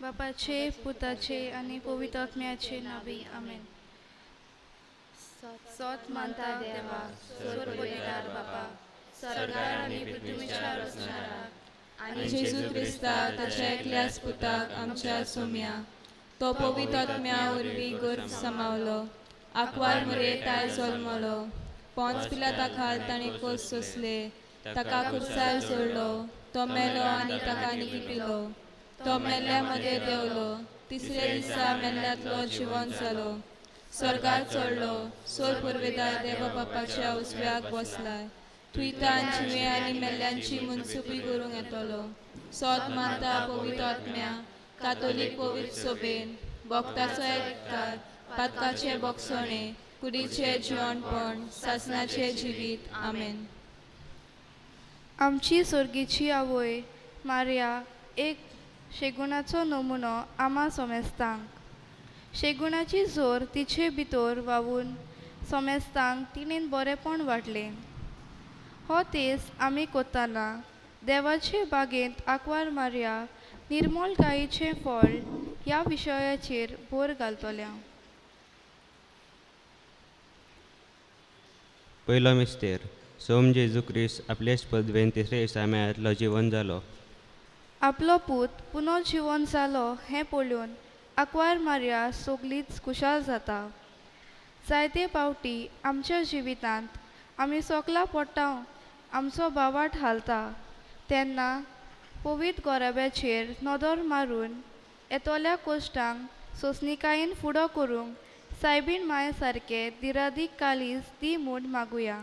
बापाचे पुताचे आनी पवित्र आत्म्याचे नावी आमेन. सोत मानता देवा सोर बापा सरकार आनी पृथ्वीच्या रचणाराक आनी जेजू क्रिस्ता ताच्या एकल्याच पुताक आमच्या सोम्या तो पवित्र आत्म्या वरवीं गर्भ समावलो आकवार मुरे ताय जल्मलो पोंच पिलाता खाल ताणें कोस सोंसले ताका खुर्सार सोडलो तो मेलो आनी ताका निकिपिलो तो मेल्ल्या मदें देंवलो तिसरे दिसा मेल्ल्यांतलो जिवन जालो स्वर्गार चडलो सोर पुर्वेदार देवा बापाच्या उजव्याक बसलाय थंयतान जिवे आनी मेल्ल्यांची मनसुबी करूंक येतलो. सोत मानता पवित्र आत्म्या कातोलीक पवित्र सोबेन भक्ताचो एककार पातकाचें बोगसणें कुडीचें जिवणपण सासणाचें जिवीत. आमेन. आमची सोर्गीची आवय मार्या एक शेगुणाचो नमुनो आमा सोमेस्तांक शेगुणाची जोर तिचे भितर व्हांवून सोमेस्तांक तिणेन बरेंपण वांटलें. हो तेस आमी कोत्ताना देवाचे बागेंत आंकवार मार्या निर्मळ गायेचें फळ ह्या विशयाचेर भर घालतल्या. पयलो मिस्तेर सोम जेजू क्रिस्त आपलेच पदवेन तिसरे दिसा मेळांतलो जिवन जालो. आपलो पूत पुनो जिवन जालो हें पळोवन आंकवार मार्या सगलीच खुशाल जाता. जायते पावटी आमच्या जिवितांत आमी सोकला पडटा आमचो बावाट हालता तेन्ना पवित्र गोराब्याचेर नदर मारून येतल्या कोश्टांक सोंसणिकायेन फुडो करूंक सायबीण माय सारके दिरादीक कालीज दी म्हूण मागुया.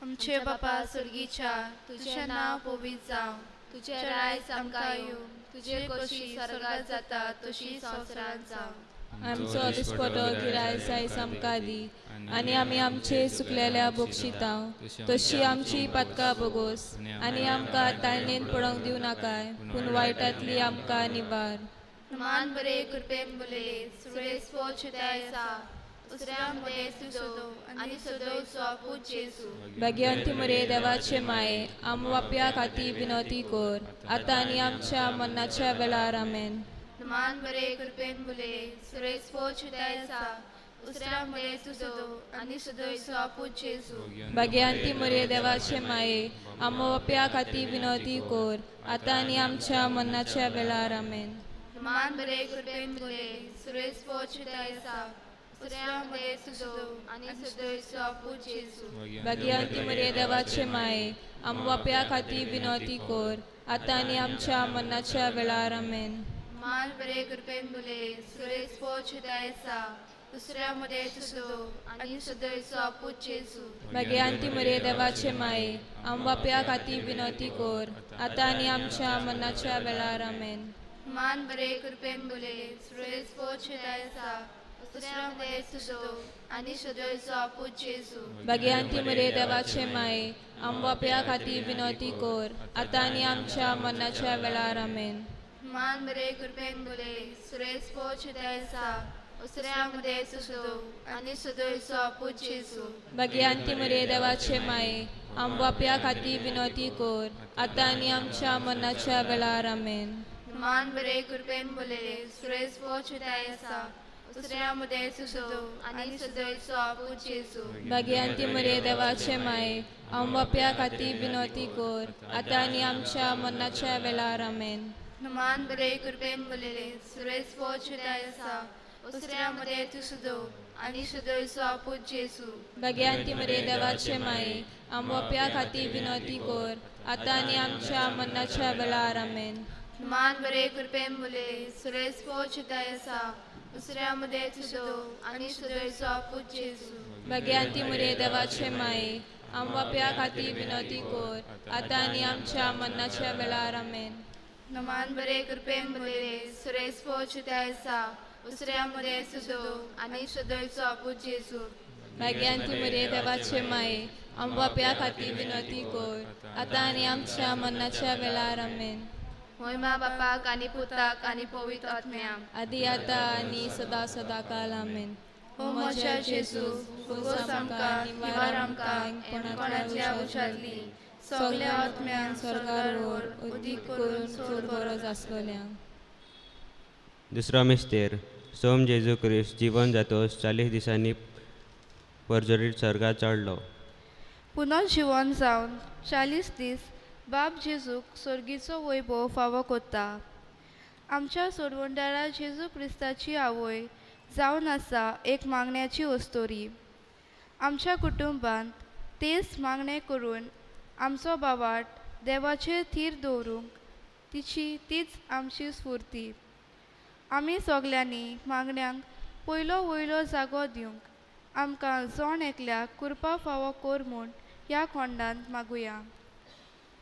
आमचे बापा सुर्गीच्या तुजें नांव पवित्र जावं, तुजें रायज आमकां येवं, तुजे कशी स्वर्गात जाता तशी संवसारांत जावं. आमचो दिसपटो गिरायस आयज आमकां दी आनी आमी आमचे चुकलेल्या बक्षितांव तशी आमची पातकां बोगोस आनी आमकां ताळणेन पडोवंक दिवं नाकाय पूण वायटांतली आमकां निवार. मान बरे कृपेन बोलले सुरेश पोचताय आसा दुसऱ्या मदें तुजो आनी सदोयचो पूत जेजू. भाग्यवंती मरे देवाचे माये आम वाप्या खातीर विनवती कर आतां आनी आमच्या मरणाच्या वेळार. आमेन. मान बरे कृपेन बोलले सुरेश पोचताय आसा दुसऱ्या मदें तुजो आनी सदोयचो पूत जेजू. भाग्यवंती मरे देवाचे माये आम वाप्या खातीर विनवती कर आतां आनी आमच्या मरणाच्या वेळार. आमेन. मान बरे कृपेन बोलले सुरेश पोचताय आसा दुसऱ्या मदें तुजो आनी सदोयचो पूत जेजू. भाग्यवंती मरे देवाचे माये आम वाप्या खातीर विनवती कर आतां आनी आमच्या मरणाच्या वेळार. आमेन. मान बरे कृपेन बोलले सुरेश पोचताय आसा दुसऱ्या मदें तुजो आनी सदोयचो पूत जेजू. भाग्यवंती मरे देवाचे माये आम वाप्या खातीर विनवती कर आतां आनी आमच्या मरणाच्या वेळार. आमेन. मान बरे कृपेन बोलले सुरेश पोचताय आसा दुसऱ्या मदें तुजो आनी सदोयचो पूत जेजू. भाग्यवंती मरे देवाचे माये आम वाप्या खातीर विनवती कर आतां आनी आमच्या मरणाच्या वेळार. आमेन. मान बरे कृपेन बोलले सुरेश पोचताय आसा दुसऱ्या मदें तुजो आनी सदोयचो पूत जेजू. भाग्यवंती मरे देवाचे माये आम वाप्या खातीर विनवती कर आतां आनी आमच्या मरणाच्या वेळार. आमेन. मान बरे कृपेन बोलले सुरेश पोचताय आसा दुसऱ्या मदें तुजो आनी सदोयचो पूत जेजू. भाग्यवंती मरे देवाचे माये आम वाप्या खातीर विनवती कर आतां आनी आमच्या मरणाच्या वेळार. आमेन. मान बरे कृपेन बोलले सुरेश पोचताय आसा दुसऱ्या मदें तुजो आनी सदोयचो पूत जेजू. भाग्यवंती मरे देवाचे माये आम वाप्या खातीर विनवती कर आतां आनी आमच्या मरणाच्या वेळार. आमेन. मान बरे कृपेन बोलले सुरेश पोचताय आसा दुसऱ्या मदें तुजो आनी सदोयचो पूत जेजू. भाग्यवंती मरे देवाचे माये आम वाप्या खातीर विनवती कर आतां आनी आमच्या मरणाच्या वेळार. आमेन. मान बरे कृपेन बोलले सुरेश पोचताय आसा दुसऱ्या मदें तुजो आनी सदोयचो पूत जेजू. भाग्यवंती मरे देवाचे माये आम वाप्या खातीर विनवती कर आतां आनी आमच्या मरणाच्या वेळार. आमेन. मोहिमा बापाक आनी पुताक आनी पवित्र आत्म्याक आदी आतां आनी सदा सदा काल. आमेन. हो म्हज्या जेजू बोगोस आमकां निवार आमकां कोणाच्या उशांतली सगल्या आत्म्यान स्वर्गार व्हर उदीक करून चड गरज आसतल्यांक. दुसरो मिस्तेर सोम जेजू क्रिस्त जिवन जातोस 40 दिसांनी परजरीत स्वर्गार चडलो. पुनर्जिवन जावन 40 दीस बाब जेजूक सोर्गीचो वैभव फावो कोत्ता. आमच्या सोडवणदारा जेजू क्रिस्ताची आवय जावन आसा एक मागण्याची अस्तोरी. आमच्या कुटुंबांत तेच मागणें करून आमचो बावाट देवाचेर थीर दवरूंक तिची तीच आमची स्फुर्ती. आमी सगल्यांनी मागण्यांक पयलो वयलो जागो दिवंक आमकां जण एकल्याक कृपा फावो कर म्हूण ह्या खोंडांत मागुया.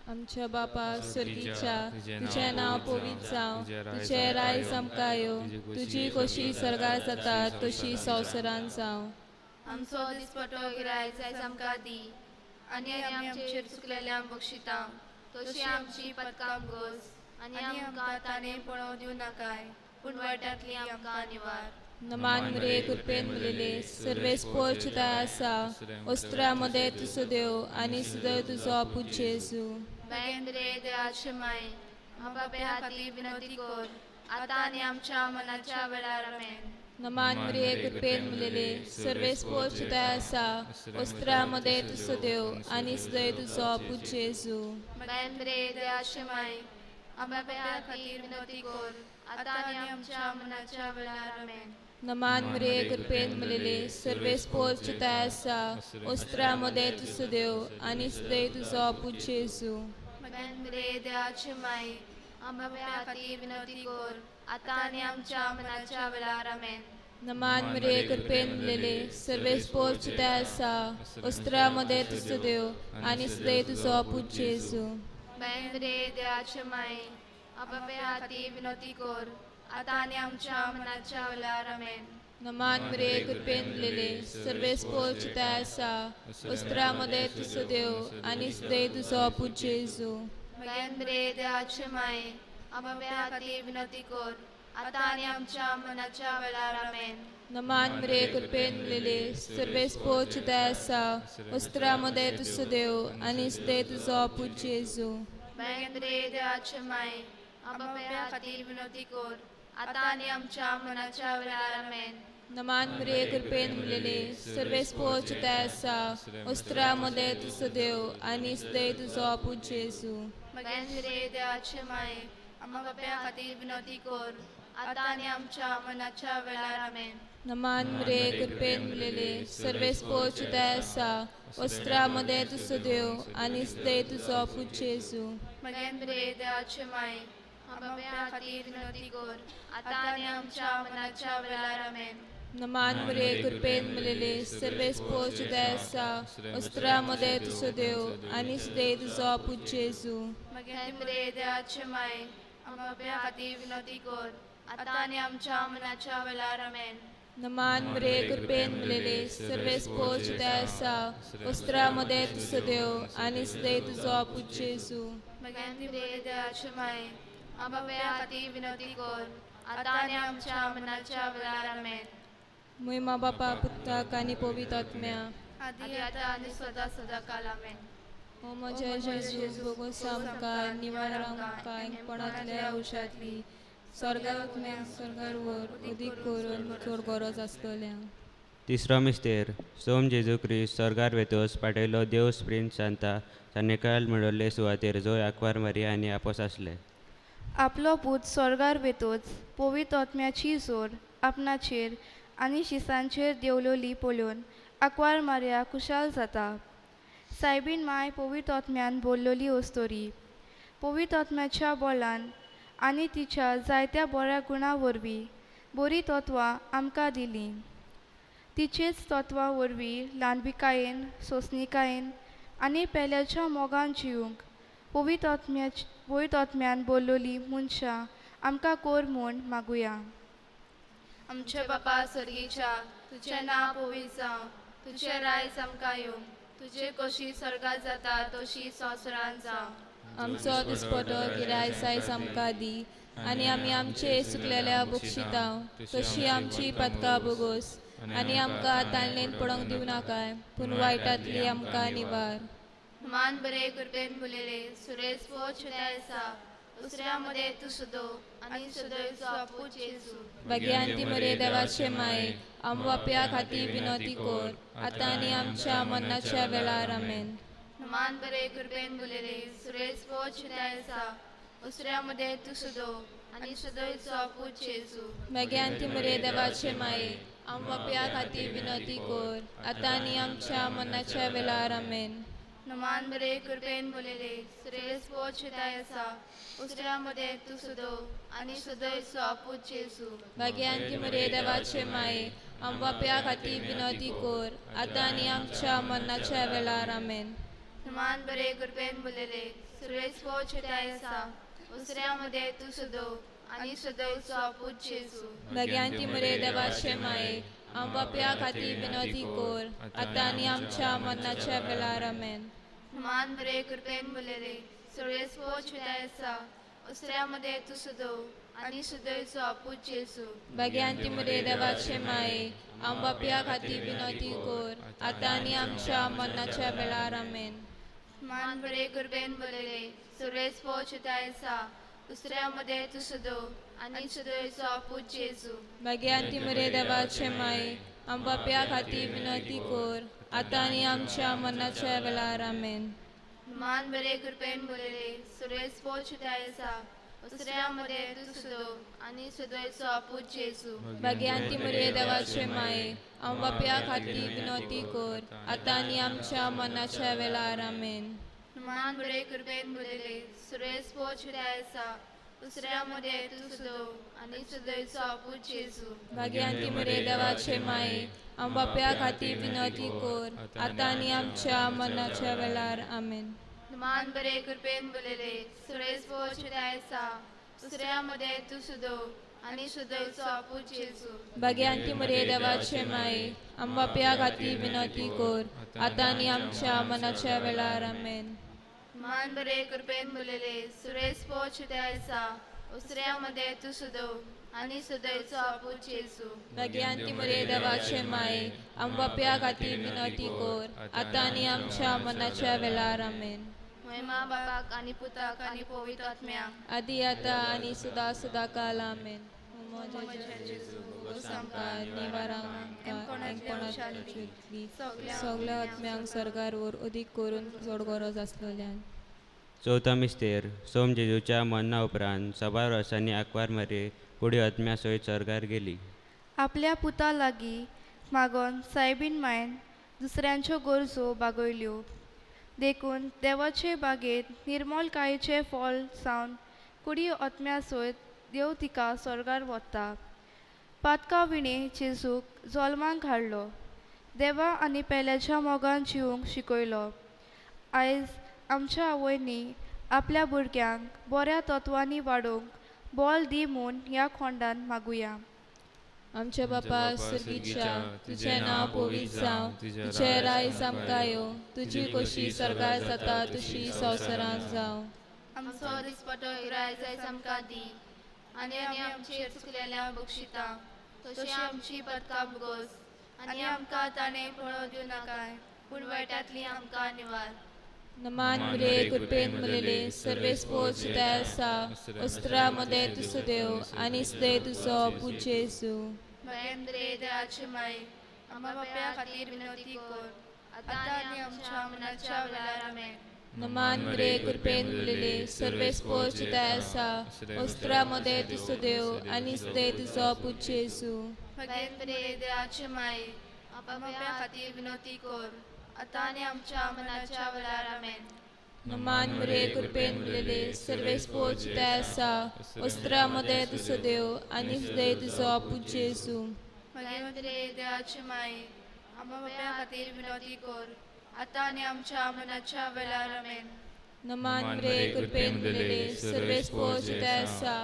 आमच्या बापा स्वर्गीच्या, तुजें नांव पवित्र जावं, तुजें रायज आमकां येवं, तुजी खोशी स्वर्गार जाता तशी संवसारांत जावं. आमचो दिसपटो गिरायक आयज आमकां दी आनी आमी आमचेर चुकलेल्यांक बक्षिता तशी आमची पदकां गोस आनी आमकां ताणें पळोवं दिवं नाकाय पूण वायटांतली आमकां निवार. नमान मरे कृपेन मुलेले सर्वेस पोर्चता आसा ओस्त्रा मदें तुजो देव आनी सुदैव तुजो पूत जेजू. बायन रे देवाचे माय आमच्या खातीर विनंती कर आतां आनी आमच्या मनाच्या वेळार. आमेन. नमान मरे कृपेन मुलेले सर्वेस पोर्चता आसा ओस्त्रा मदें तुजो देव आनी सुदैव तुजो पूत जेजू. बायन रे देवाचे माय आमच्या खातीर विनंती कर आतां आनी आमच्या मनाच्या वेळार. आमेन. नमान मरे कृपेन मुलेले सर्वेस पोर्चता आसा ओस्त्रा मदें तुजो देव आनी सुदैव तुजो पूत जेजू. बायन रे देवाचे माय आमच्या खातीर विनंती कर आतां आनी आमच्या मनाच्या वेळार. आमेन. नमान मरे कृपेन मुलेले सर्वेस पोर्चता आसा ओस्त्रा मदें तुजो देव आनी सुदैव तुजो पूत जेजू. बायन रे देवाचे माय आमच्या खातीर विनंती कर आतां आनी आमच्या मनाच्या वेळार. आमेन. नमान मरे कृपेन मुलेले सर्वेस पोर्चता आसा ओस्त्रा मदें तुजो देव आनी सुदैव तुजो पूत जेजू. बायन रे देवाचे माय आमच्या खातीर विनंती कर आतां आनी आमच्या मनाच्या वेळार. आमेन. नमान मरे कृपेन मुलेले सर्वेस पोर्चता आसा ओस्त्रा मदें तुजो देव आनी सुदैव तुजो पूत जेजू. बायन रे देवाचे माय आमच्या खातीर विनंती कर आतां आनी आमच्या मनाच्या वेळार. आमेन. नमान मरे कृपेन मुलेले सर्वेस पोर्चता आसा ओस्त्रा मदें तुजो देव आनी सुदैव तुजो पूत जेजू. बायन रे देवाचे माय आमच्या खातीर विनंती कर आतां आनी आमच्या मनाच्या वेळार. आमेन. नमान मरे कृपेन मुलेले सर्वेस पोर्चता आसा ओस्त्रा मदें तुजो देव आनी सुदैव तुजो पूत जेजू. बायन रे देवाचे माय आमच्या खातीर विनंती कर आतां आनी आमच्या मनाच्या वेळार. आमेन. नमान मरे कृपेन मुलेले सर्वेस पोर्चता आसा ओस्त्रा मदें तुजो देव आनी सुदैव तुजो पूत जेजू. बायन रे देवाचे माय आमच्या खातीर विनंती कर आतां आनी आमच्या मनाच्या वेळार. आमेन. नमान मरे कृपेन मुलेले सर्वेस पोर्चता आसा ओस्त्रा मदें तुजो देव आनी सुदैव तुजो पूत जेजू. बायन रे देवाचे माय आमच्या खातीर विनंती कर आतां आनी आमच्या मनाच्या वेळार. आमेन. मुय बापा पुताक आनी पवित्र आत्म्या आदी आतां आनी सदां सदां काल. आमेन. ओ म्हज्या जेजू भोगोस आमकां निवार आमकां कोणांतल्या उशांतली स्वर्गार वतल्यांक स्वर्गार व्हर उदीक करून चड गरज आसतल्या. तिसरो मिस्तेर सोम जेजू क्रिस्त स्वर्गार वेतोस पाटयलो देव स्प्रिंत सांता सानेकाल मेळिल्ले सुवातेर जोय आंकवार मारिया आनी आपोस आसले. आपलो पूत स्वर्गार वेतोच पवित्र आत्म्याची जोर आपणाचेर आनी शिसांचेर देंवलोली पळोवन आंकवार मारिया खुशाल जाता. सायबीन माय पवित्र आत्म्यान बोल्लोली अस्तोरी पवित्र आत्म्याच्या बोलान आनी तिच्या जायत्या बऱ्या गुणां वरवीं बरीं तत्वां आमकां दिलीं. तिचेच तत्वां वरवीं ल्हानविकायेन सोंसणिकायेन आनी पेल्याच्या मोगान जिवंक पवित्र आत्म्यान बोल्लोली मनशां आमकां कोर म्हूण मागुया. आमच्या बापा स्वर्गीच्या, तुजें नांव पवित्र जावं, तुजें रायज आमकां येवं, तुजे कशी स्वर्गात जाता तशी संवसारांत जावं. आमचो दिसपटो गिरायक आयज आमकां दी आनी आमी आमचे चुकलेल्या बक्षिता तशी आमची पदकां बोगोस आनी आमकां ताळणेन पडोंक दिवं नाकाय पूण वायटांतली आमकां निवार. मान बरे कृपेन भुलेले सुरेश पोच आसा उसऱ्या मदें तूं सुदो आनी सुदयचो आपूत जेजू. भाग्यांती मरे देवाचे माये, आमवाप्या खातीर विनोती कोर, आतां आनी आमच्या मरणाच्या वेळार. आमेन. मान बरे कृपेन भुलेले सुरेश पोच आसा, उसऱ्या मदें तूं सुदो आनी सुदयचो आपूत जेजू. भाग्यांती मरे देवाचे माये, आमवाप्या खातीर विनोती कोर, आतां आनी आमच्या मरणाच्या वेळार. आमेन. मान बरे कृपेन भुलेले सुरेश पोच आसा, उसऱ्या मदें तूं सुदो आनी सुदयचो आपूत जेजू. भाग्यांती मरे देवाचे माये, आमवाप्या खातीर विनोती कोर, आतां आनी आमच्या मरणाच्या वेळार. आमेन. मान बरे कृपेन भुलेले सुरेश पोच आसा, उसऱ्या मदें तूं सुदो आनी सुदयचो आपूत जेजू. भाग्यांती मरे देवाचे माये, आमवाप्या खातीर विनोती कोर, आतां आनी आमच्या मरणाच्या वेळार. आमेन. मान बरे कृपेन भुलेले सुरेश पोच आसा, उसऱ्या मदें तूं सुदो आनी सुदयचो आपूत जेजू. भाग्यांती मरे देवाचे माये, आमवाप्या खातीर विनोती कोर, आतां आनी आमच्या मरणाच्या वेळार. आमेन. मान बरे कृपेन भुलेले सुरेश पोच आसा, उसऱ्या मदें तूं सुदो आनी सुदयचो आपूत जेजू. भाग्यांती मरे देवाचे माये, आमवाप्या खातीर विनोती कोर, आतां आनी आमच्या मरणाच्या वेळार. आमेन. मान बरे कृपेन भुलेले सुरेश पोच आसा, उसऱ्या मदें तूं सुदो आनी सुदयचो आपूत जेजू. भाग्यांती मरे देवाचे माये, आमवाप्या खातीर विनोती कोर, आतां आनी आमच्या मरणाच्या वेळार. आमेन. मान बरे कृपेन भुलेले सुरेश पोच आसा, उसऱ्या मदें तूं सुदो आनी सुदयचो आपूत जेजू. भाग्यांती मरे देवाचे माये, आमवाप्या खातीर विनोती कोर, आतां आनी आमच्या मरणाच्या वेळार. आमेन. मान बरे कृपेन भुलेले सुरेश पोच आसा, उसऱ्या मदें तूं सुदो आनी सुदयचो आपूत जेजू. भाग्यांती मरे देवाचे माये, आमवाप्या खातीर विनोती कोर, आतां आनी आमच्या मरणाच्या वेळार. आमेन. मान बरे कृपेन भुलेले सुरेश पोच आसा, उसऱ्या मदें तूं सुदो आनी सुदयचो आपूत जेजू. भाग्यांती मरे देवाचे माये, आमवाप्या खातीर विनोती कोर, आतां आनी आमच्या मरणाच्या वेळार. आमेन. महिमा बापाक आनी पुताक आनी पवित्र आत्म्याक, आदी आतां आनी सदां सदां काल. आमेन. सगळ्या आत्म्यांक सरकार वर अदीक करून चड गरज आसलेल्यान. चवथो मिस्तेर. सोम जेजूच्या मरणा उपरांत साबार वर्सांनी आंकवार मरे कुडी आत्म्या सयत स्वर्गार गेली. आपल्या पुता लागीं मागोन सायबीन मायन दुसऱ्यांच्यो गरजो भागयल्यो, देखून देवाचे बागेंत निर्मलकायेचें फळ सावन कुडी आत्म्या सयत देव तिका स्वर्गार व्हरता. पातका विणें जेजूक जल्माक हाडलो, देवा आनी पेल्याच्या मोगान जिवूंक शिकयलो. आयज आमच्या आवयनी आपल्या भुरग्यांक बऱ्या तत्वांनी वाडोवंक बोल दी म्हूण ह्या खोंडान मागुया. आमच्या बापा सर्गीच्या, तुजें नांव पवित्र जावं, तुजें रायज आमकां येवं, तुजी खोशी सरकार जाता तशी संवसारांत जावं. आमचो दिसपटो रायज आयज आमकां दी आनी आमी आमचेर चुकलेल्या बक्षिता तशी आमची पदकां भोगोस आनी आमकां ताणें पळोवं दिवं नाकाय, पूण वायटांतली आमकां निवार. नमान मरे कृपेन मलेले सर्वेस पोच आसा, अस्त्रा मदें तुजो देव आनी स्ते तुजो पूत जेजू. मरेंद्रे दयाची माई, आमच्या बाप्या खातीर विनवती कर, आतां आनी आमच्या मनाच्या वेळार. आमेन. नमान मरे कृपेन मलेले सर्वेस पोच आसा, अस्त्रा मदें तुजो देव आनी स्ते तुजो पूत जेजू. मरेंद्रे दयाची माई, आमच्या बाप्या खातीर विनवती कर, आतां आनी आमच्या मनाच्या वेळार. आमेन. नमान मरे कृपेन मलेले सर्वेस पोच आसा, अस्त्रा मदें तुजो देव आनी स्ते तुजो पूत जेजू. मरेंद्रे दयाची माई, आमच्या बाप्या खातीर विनवती कर, आतां आनी आमच्या मनाच्या वेळार. आमेन. नमान मरे कृपेन मलेले सर्वेस पोच आसा,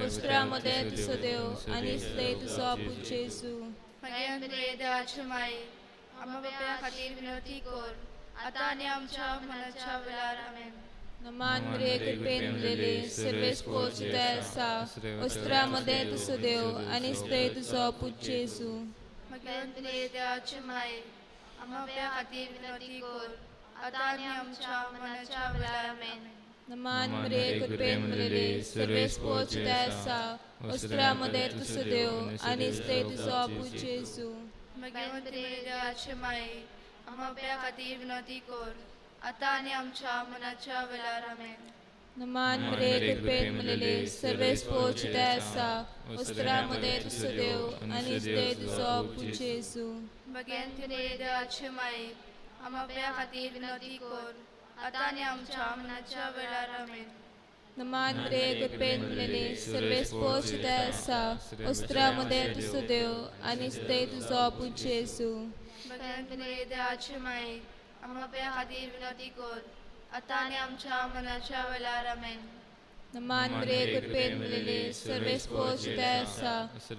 अस्त्रा मदें तुजो देव आनी स्ते तुजो पूत जेजू. मरेंद्रे दयाची माई, आमच्या बाप्या खातीर विनवती कर, आतां आनी आमच्या मनाच्या वेळार. आमेन. नमान मरे कृपेन मलेले सर्वेस पोच आसा, अस्त्रा मदें तुजो देव आनी स्ते तुजो पूत जेजू. मरेंद्रे दयाची माई, आमच्या बाप्या खातीर विनवती कर, आतां आनी आमच्या मनाच्या वेळार. आमेन. नमान मरे कृपेन मलेले सर्वेस पोचते आसा उस्त्रा मदें तुजो देव आनी ते तुजो आपू जेजू. भगवंत देवाचे माये आमच्या खातीर विनवती कर आतां आनी आमच्या मनाच्या वेळार. आमेन. नमान मरे कृपेन मलेले सर्वेस पोचते आसा उस्त्रा मदें तुजो देव आनी ते तुजो आपू जेजू. भगवंत देवाचे माये आमच्या खातीर विनवती कर आतां आनी आमच्या मनाच्या वेळार. आमेन. नमान मरे कृपेन मलेले सर्वेस पोचते आसा उस्त्रा मदें तुजो देव आनी ते तुजो आपू जेजू. भगवंत देवाचे माये आमच्या खातीर विनवती कर आतां आनी आमच्या मनाच्या वेळार. आमेन. नमान मरे कृपेन मलेले सर्वेस पोचते आसा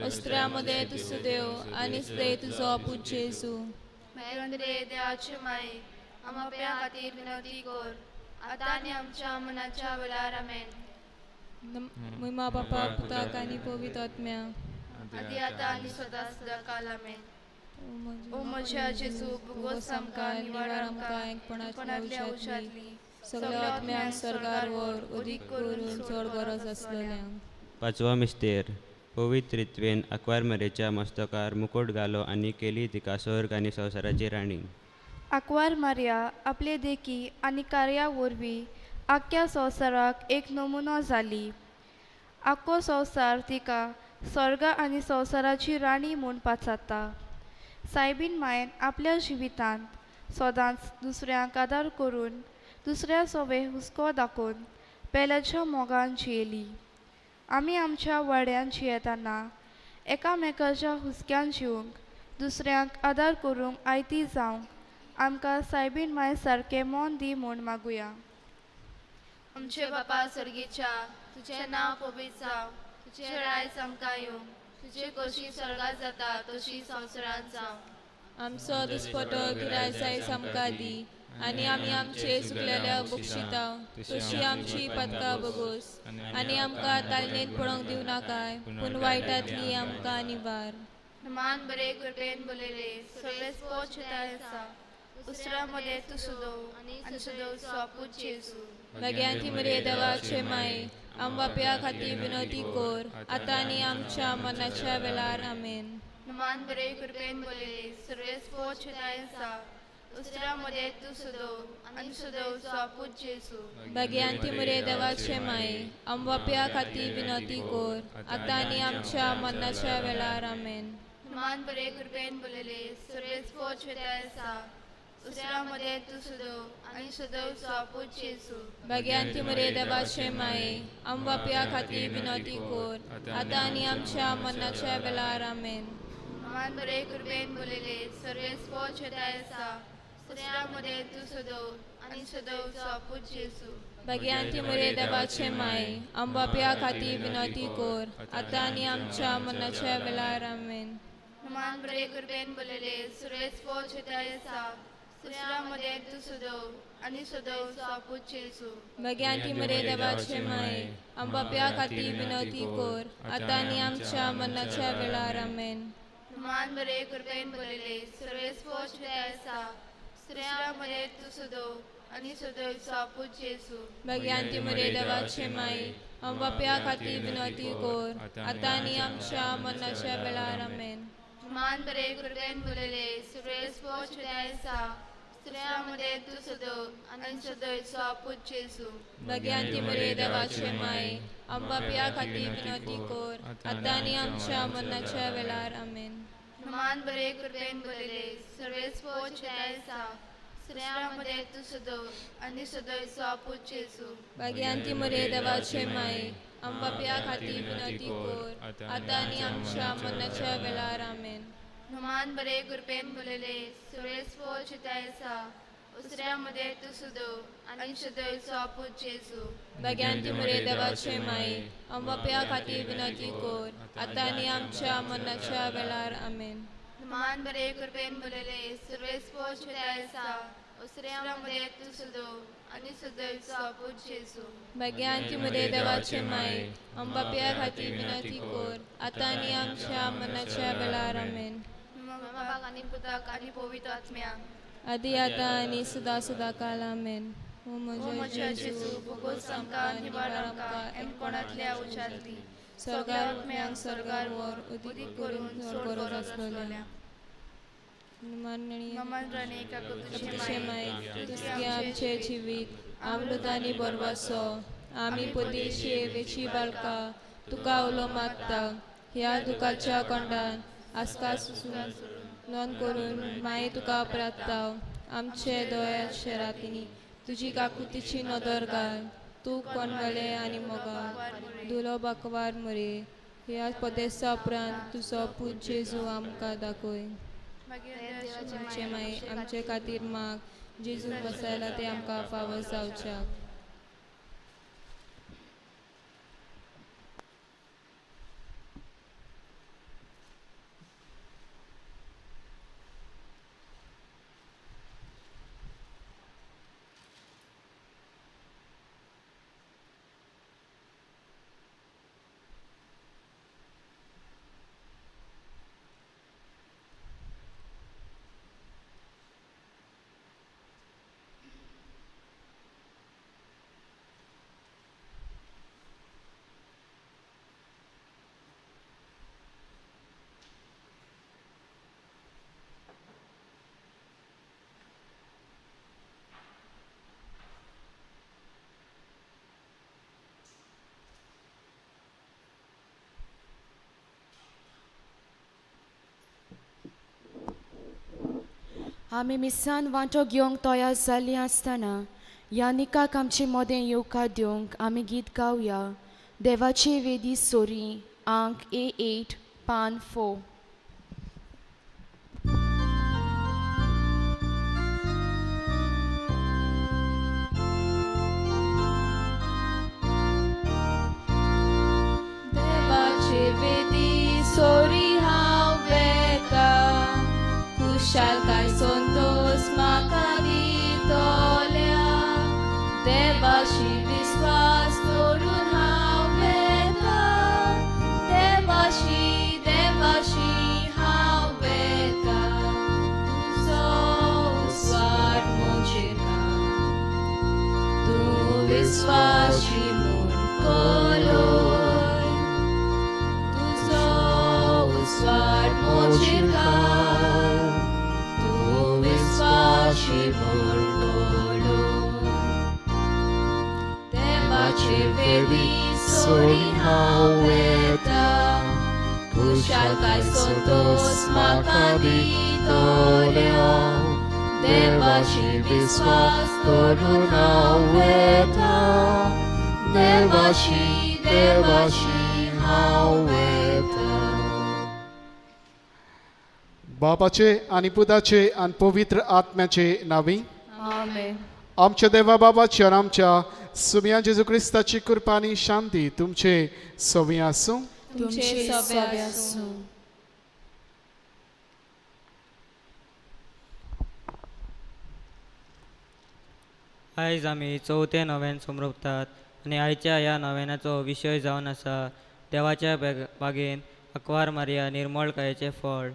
उस्त्रा मदें तुजो देव आनी ते तुजो आपू जेजू. भगवंत देवाचे माये आमच्या खातीर विनवती कर आतां आनी आमच्या मनाच्या वेळार. आमेन. महिमा बापा पुताक आनी पवित्र आत्म्या आदी आतां आनी सदां सदां काल. आमेन. ओ म्हज्या जेजू भुगोस आमकां निवार आमकां एकपणांतल्या उशांतली सगळ्या आत्म्यांक स्वर्गार व्हर उदीक करून चड गरज आसलेल्यांक. पांचवो मिस्तेर पवित्र रित्वेन आंकवार मरेच्या मस्तकार मुकूट घालो आनी केली तिका स्वर्ग आनी संवसाराची राणी. आंकवार मारिया आपले देखी आनी कार्या वरवीं आख्ख्या संवसाराक एक नमुनो जाली. आख्खो संवसार तिका स्वर्ग आनी संवसाराची राणी म्हूण पाचारता. सायबीन मायेन आपल्या जिवितांत सदांच दुसऱ्यांक आदार करून दुसऱ्या सोवे हुस्को दाखोवन पेल्याच्या मोगान जियेली. आमी आमच्या वाड्यान जियेतना एकामेकाच्या हुस्क्यान जिवंक दुसऱ्यांक आदार करूंक आयती जावंक आमकां सायबीन माय सारकें मन दी म्हूण मागुया. आमचे बापा सर्गीच्या तुजें नांव पवित्र जावं, तुजें रायज आमकां येवं, तुजी खोशी स्वर्गात जाता तशी संवसारांत जावं. आमचो दिसपटो गिरायक आयज आमकां दी आनी आमी आमचे चुकलेल्या बक्षिता तशी आमची पदकां बगोस आनी आमकां तालनेत पडोवंक दिवं नाकाय पूण वायटांतली आमकां निवार. मान बरे कृपेन बोलयले सर्वेस पोचताय आसा उसरा मदें तूं सुदो आनी सुदो स्वापूत जेजू. भाग्यांती मरे देवाचे माये आमबाप्या खातीर विनवती कर आतां आनी आमच्या मनाच्या वेळार. आमेन. मान बरे कृपेन बोलयले सर्वेस पोचताय आसा उसरा मदें तूं सुदो आनी सुदो स्वापूत जेजू. भाग्यांती मरे देवाचे माये आमबाप्या खातीर विनवती कर आतां आनी आमच्या मनाच्या वेळार. आमेन. मान बरे कृपेन बोलयले सर्वेस पोचताय आसा उसरा मदें तूं सुदो आनी सुदो स्वापूत जेजू. भाग्यांती मरे देवाचे माये आमबाप्या खातीर विनवती कर आतां आनी आमच्या मनाच्या वेळार. आमेन. मान बरे कृपेन बोलयले सर्वेस पोचताय आसा उसरा मदें तूं सुदो आनी सुदो स्वापूत जेजू. भाग्यांती मरे देवाचे माये आमबाप्या खातीर विनवती कर आतां आनी आमच्या मनाच्या वेळार. आमेन. मान बरे कृपेन बोलयले सर्वेस पोचताय आसा उसरा मदें तूं सुदो आनी सुदो स्वापूत जेजू. भाग्यांती मरे देवाचे माये आमबाप्या खातीर विनवती कर आतां आनी आमच्या मनाच्या वेळार. आमेन. मान बरे कृपेन बोलयले सर्वेस पोचताय आसा उसरा मदें तूं सुदो आनी सुदो स्वापूत जेजू. भाग्यांती मरे देवाचे माये आमबाप्या खातीर विनवती कर आतां आनी आमच्या मनाच्या वेळार. आमेन. मान बरे कृपेन बोलयले सर्वेस पोचताय आसा उसरा मदें तूं सुदो आनी सुदो स्वापूत जेजू. भाग्यांती मरे देवाचे माये आमबाप्या खातीर विनवती कर आतां आनी आमच्या मनाच्या वेळार. आमेन. मान बरे कृपेन बोलयले सर्वेस पोचताय आसा उसरा मदें तूं सुदो आनी सुदो स्वापूत जेजू. भाग्यांती मरे देवाचे माये आमबाप्या खातीर विनवती कर आतां आनी आमच्या मनाच्या वेळार. आमेन. मान बरे कृपेन बोलयले सर्वेस पोचताय आसा उसरा मदें तूं सुदो आनी सुदो स्वापूत जेजू. भाग्यांती मरे देवाचे माये आमबाप्या खातीर विनवती कर आतां आनी आमच्या मनाच्या वेळार. आमेन. मान बरे कृपेन बोलयले सर्वेस पोचताय आसा उसरा मदें तूं सुदो आनी सुदो स्वापूत जेजू. भाग्यांती मरे देवाचे माये आमबाप्या खातीर विनवती कर आतां आनी आमच्या मनाच्या वेळार. आमेन. बापाक आनी पुताक आनी पवित्र आत्म्याक आदी आतां आनी सदां सदां काल. आमेन. ओ म्हज्या जेजू, बोगोस आमकां, निवार आमकां, एमकोणांतल्या उज्यांतली सर्गार आत्म्यांक सर्गार व्हर, उदीक करून चड गरज आसलोल्या. ममन तुझे माय, तुझे आमचे जिवीत आमलुदानी बरवासो. आमी पदेशी वेची बालका तुका उलो मागता. ह्या दुखाच्या कोंडान आसका नोंद करून माई तुका प्रात्ता. आमचे दोळ्या शेरांनी तुजी काकुतीची नदर घाल. तूं कोणवाले आनी मोगाळ दुलो बाकवार मुरे. ह्या पदेसा उपरांत तुजो पूत जेजू आमकां दाखय. आमचे माई आमचे खातीर माग. जेजूक बसायला ते आमकां फावो जावच्याक. आमी मिसान वांटो घेवंक तयार जाल्लीं आसतना ह्या निकाक आमचे मदें येवकार दिवंक आमी गीत गावया. देवाचे वेदी सोरी आंक A8 पान 4. देवाचे वेदी सोरी हांव वेता, खुशालकाय संतोष म्हाका दितल्या. देवाशी विस्वास दवरून हांव वेता, देवाशी देवाशी हांव वेता. तुजो उस्वार म्हजेर तूं विस्वाशी म्हूण कळय. तुजो उस्वार म्हजेर तूं विस्वाशी म्हूण कळय. देवाचे वेदी सोरी हांव वेता, खुशालकाय संतोष म्हाका दितल्या. देवाशी विस्वास दवरून हांव वेता, देवाशी देवाशी हांव वेता. बापाचे आनी पुताचे आनी पवित्र आत्म्याचे नांवी आमेन. आमच्या देवा बाबाची आनी आमच्या सुम्या जेजू क्रिस्ताची कृपा आनी शांती तुमचे सवी आसूं. तुमचे सवे आसूं. आयज आमी चवथे नव्यान समृपतात आनी आयच्या ह्या नव्यानाचो विशय जावन आसा देवाच्या बागेन आंकवार मारिया निर्मळकायेचें फळ.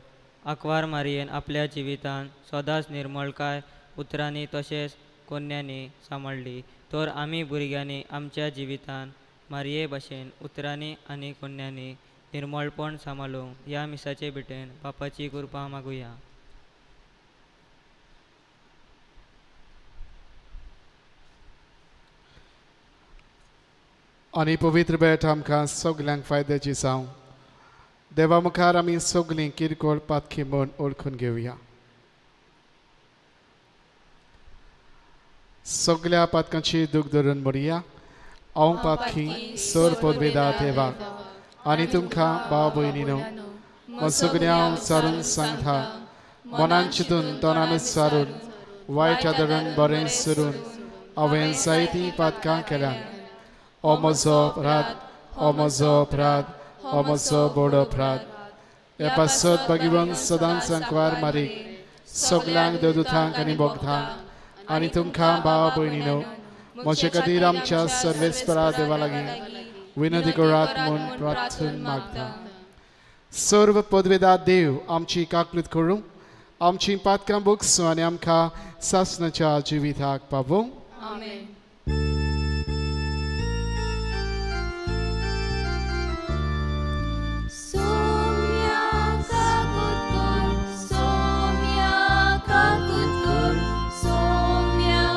आंकवार मारियेन आपल्या जिवितान सदांच निर्मळकाय उतरांनी तशेंच कोन्यांनी सांबाळ्ळी, तर आमी भुरग्यांनी आमच्या जिवितान मारिये भाशेन उतरांनी आनी कोन्यांनी निर्मळपण सांबाळूंक ह्या मिसाचे भेटेन बापाची कृपा मागुया. आनी पवित्र भेट आमकां सगल्यांक फायद्याची जावं. देवा मुखार आमी सगलीं किरकोळ पातकी म्हूण वळखून घेवया. सगल्या पातकांची दूख धरून मरया. हांव पातकी सर पदवेदा देवाक आनी तुमकां भाव भयणीनो सगळ्यां सारून सांगता, मनान चिंतून तोंडान सारून वायट आदरून बरें सरून हांवें जायतीं पातकां केल्यान. ओ म्हजो अपराध, ओ म्हजो अपराध, ओ म्हजो व्हड अपराध. हे पासत भगिवन सदांच सांकवार मारीक सगल्यांक देवदूतांक आनी भोगतांक आनी तुमकां भाव भयणीनो म्हजे खातीर आमच्या सर्वेस्परा देवा लागीं विनंती करात म्हूण प्रार्थन मागता. सर्व पदवेदा देव आमची काकलूत करूं, आमची पातकां बोगसूं आनी आमकां सासणाच्या जिविताक पावूं. आमेन. सोम्या काकूत कोर, सोम्या काकूत कोर, सोम्या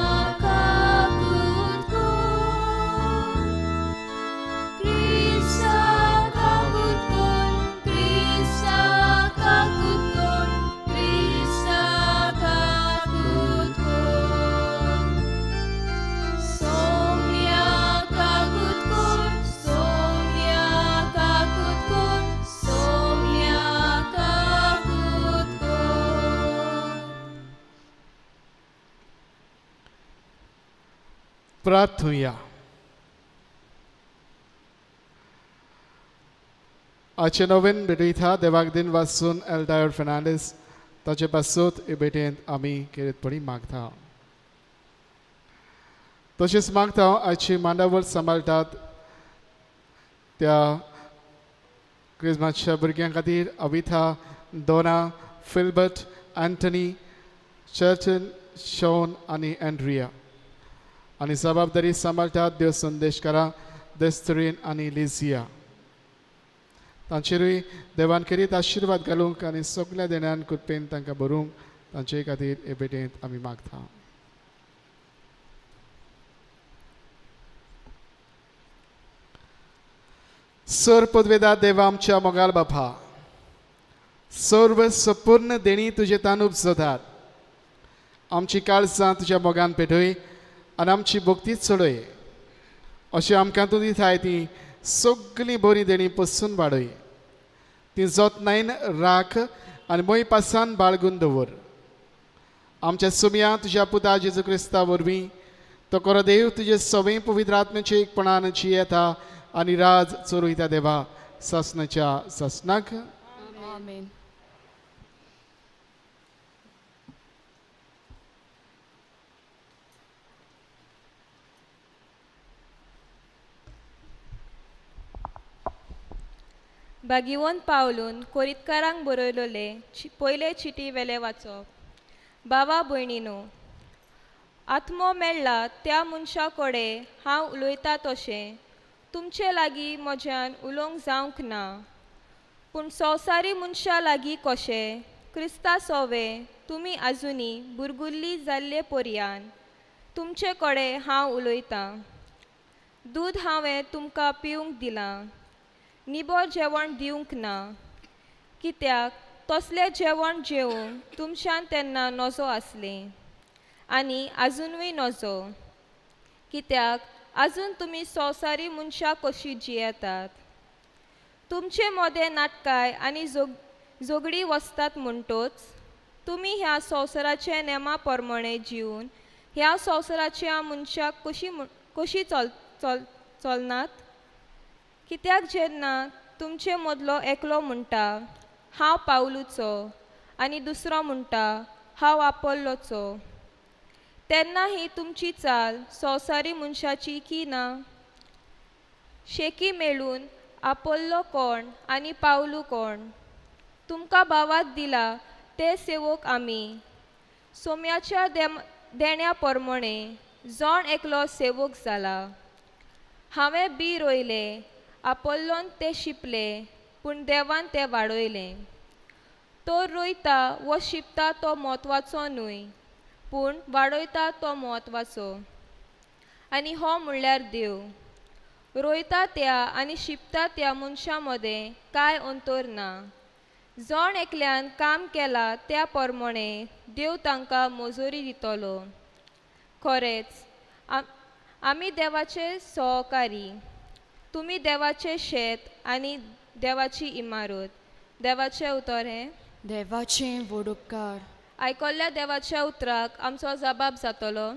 काकूत कोर. क्रिस्ता काकूत कोर, क्रिस्ता काकूत कोर, क्रिस्ता काकूत कोर. सोम्या काकूत कोर, सोम्या काकूत कोर, सोम्या काकूत कोर. प्रार्थुया. आजचे नवीन भेटयता देवाक दिन वासून एल्डायर फेर्नांडीस ताचे पासून हे भेटेंत आमी केरीतपणी मागता. तशेंच मागता आजची मांडावळ सांबाळटात त्या क्रिस्मासच्या भुरग्यां खातीर Avitha, Donna, Philbert, Anthony, Churchin, Shawn आनी एंड्रिया. आनी जबाबदारी सांबाळटात देव संदेशकारा देस्तरीन आनी लिझिया. तांचेरूय देवान केरीत आशिर्वाद घालूंक आनी सगल्या देण्यान कृपेन तांकां भरूंक तांचे खातीर हे भेटेंत आमी मागता. सर पदवेदा देवा आमच्या मोगाल बापा, सर्व संपूर्ण देणी तुजे तान उपजतात. आमची काळजां तुज्या मोगान पेटय आनी आमची भक्ती चडय. अशें आमकां तूं दिताय ती सगळीं बरीं देणी पसून वाडय. ती जतनायन राख आनी मोय पासान बाळगून दवर. आमच्या सुमया तुज्या पुता जेजू क्रिस्ता वरवीं तो खरो देव तुजे सवय पवित्र आत्म्याचे एकपणान जियेता आनी राज चोरयता देवा सासणाच्या सासणाक. आमेन. बागिवन पावलून कोरितकारांक बरयलोले पयले चिटी वेले वाचप. बाबा भयणीनो, आत्मो मेळ्ळा त्या मनशा कडेन हांव उलयता तशें तुमचे लागीं म्हज्यान उलोवंक जावंक ना, पूण संवसारी मनशां लागीं कशें क्रिस्ता सोवे तुमी आजुनी बुरगुल्ली जाल्ले पर्यान तुमचे कडेन हांव उलयतां. दूद हांवें तुमकां पिवंक दिलां, निबो जेवण दिवंक ना, कित्याक तसलें जेवण जेवंक तुमच्यान तेन्ना नजो आसलें आनी आजुनूय नजो, कित्याक आजून तुमी संवसारी मनशां कशीं जियेतात. तुमचे मदें नाटकाय आनी झगडीं वसतात म्हणटोच तुमी ह्या संवसाराच्या नेमा प्रमाणे जिवन ह्या संवसाराच्या मनशाक कशी चल चल चलनात. कित्याक जेन्ना तुमचे मदलो एकलो म्हणटा हांव पावलूचो आनी दुसरो म्हणटा हांव आपोल्लोचो, तेन्ना ही तुमची चाल संवसारी मनशाची की ना? शेकी मेळून आपोल्लो कोण आनी पावलू कोण? तुमकां भावात दिला ते सेवक आमी सोम्याच्या देण्या प्रमाणे जण एकलो सेवक जाला. हांवें बी रोयलें, आपोल्लोन तें शिंपलें, पूण देवान तें वाडयलें. तो रोयता वो शिंपता तो म्हत्वाचो न्हय, पूण वाडयता तो म्हत्वाचो. आनी हो म्हणल्यार देव. रोयता त्या आनी शिंपता त्या मनशां मदें कांय अंतर ना. जण एकल्यान काम केलां त्या प्रमाणे देव तांकां मजुरी दितलो. खरेंच आमी देवाचे सहकारी, तुमी देवाचें शेत आनी देवाची इमारत. देवाचें उतर हें देवाचें व्हड उपकार. आयकल्ल्या देवाच्या उतराक आमचो जबाब जातलो.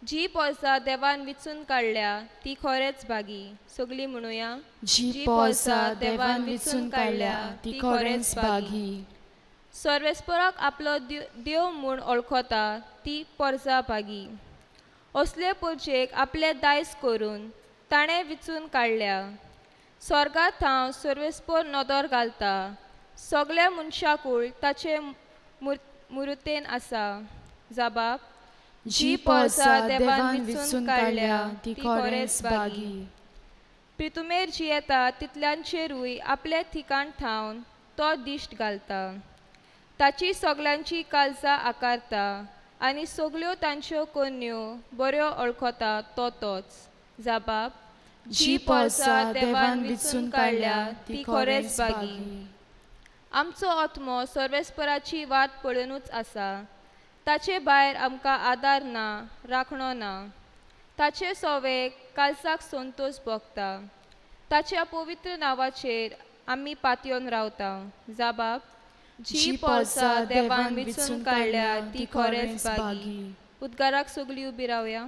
जी पोर्सा देवान विचून काडल्या ती खरेंच भागी. सगळीं म्हणुया, जी पोर्सा देवान विचून काडल्या ती खरेंच भागी. सर्वेस्पराक आपलो देव म्हूण वळखता ती पोर्सा भागी. असले पोर्जेक आपले दायज करून ताणें विचून काडल्या. स्वर्गांत हांव सर्वेस्पर नदर घालता, सगल्या मनशाकूळ ताचे मुर्तेन आसा. जबाब, जी पोरसां देवान विचून काडल्या ती खरेंच भागी. प्रितुमेर जियेता तितल्यांचेरूय आपले ठिकाण थावन तो दिश्ट घालता. ताची सगल्यांची काळजां आकारता आनी सगल्यो तांच्यो कोन्यो बऱ्यो वळखता तो तोच. जाबाब, जी पोरसां देवान विचून काडल्या ती खरेंच भागी. आमचो आत्मो सर्वेस्पराची वाट पळोवनूच आसा. ताचे भायर आमकां आदार ना, राखणो ना. ताचे सोवे काळजाक संतोश भोगता. ताच्या पवित्र नांवाचेर आमी पातयेवन रावता. जाबाब, जी पोरसां देवान विचून काडल्या ती खरेंच भागी. उद्गाराक सगळीं उबी रावया.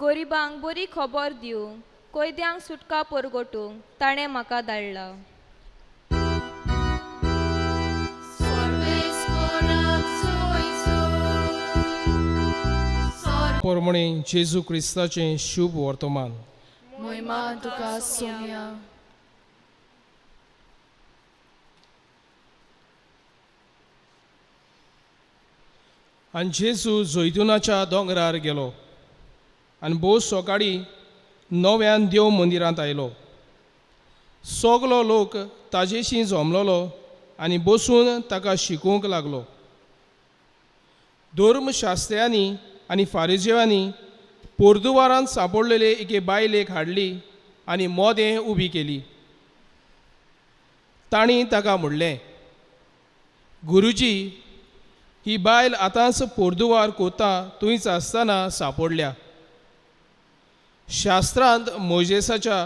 गरिबांक बरी खबर दिवंक, कैद्यांक सुटका परगटूंक ताणें म्हाका धाडला. परमणे जेजू क्रिस्ताचें शुभ वर्तमान. मोहिमा तुका सोम्या. आनी जेजू जैतुनाच्या दोंगरार गेलो आनी भोव सकाळीं नव्यान देव मंदिरांत आयलो. सगलो लोक ताजेशी जमलोलो आनी बसून ताका शिकोवंक लागलो. धर्मशास्त्र्यांनी आनी फारिजेवांनी पोर्दुवारांत सांपडलेले एके बायलेक हाडली आनी मोदें उबी केली. तांणी ताका म्हणलें, गुरुजी, ही बायल आतांच पोर्दुवार कोता थंयच आसतना सांपडल्या. शास्त्रांत मोजेसाच्या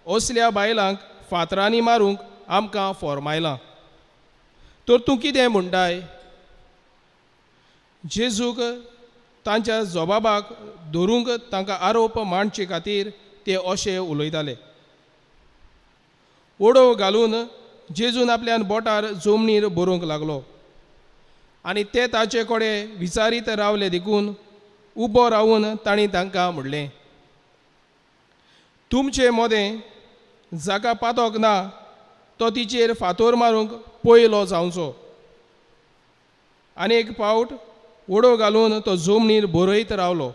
असल्या बायलांक फातरांनी मारूंक आमकां फॉर्मायलां, तर तूं कितें म्हणटाय? जेजूक तांच्या जबाबाक धरूंक तांकां आरोप मांडचे खातीर ते अशें उलयताले. ओडो घालून जेजून आपल्यान बोटार जमनीर बरोवंक लागलो आनी ते ताचे कडेन विचारीत रावले देखून उबो रावून तांणी तांकां म्हणलें, तुमचे मोदें जाका पातोक ना तो तिचेर फातोर मारूंक पयलो जावचो. आनी एक पावट ओडो घालून तो जमनीर बरयत रावलो.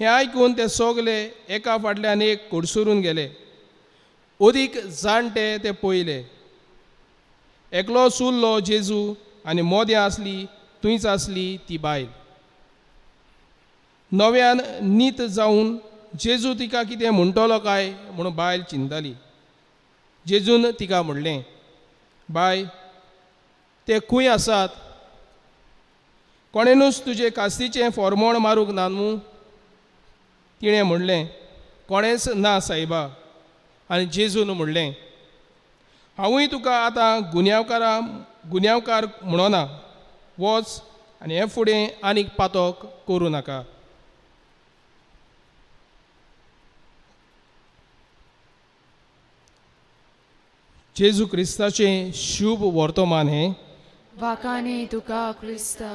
हें आयकून ते सगले एका फाटल्यान एक कडसरून गेले. अदीक जाणटे ते पयले. एकलो उरलो जेजू आनी मोदें आसली थंयच आसली ती बायल. नव्यान नीत जावन जेजू तिका कितें म्हणटलो काय म्हणून बायल चिंताली. जेजून तिका म्हणलें, बाय, ते खंय आसात? कोणेनूच तुजे कास्तीचें फॉर्मोण मारूंक ना न्हू? तिणें म्हणलें, कोणेंच ना सायबा. आनी जेजून म्हणलें, हांवूय तुका आतां गुन्यांवकार म्हणना. वच आनी हे फुडें आनीक पातक करूं नाका. जेजू क्रिस्ताचें शुभ वर्तमान हें. वाकाने तुका क्रिस्ता.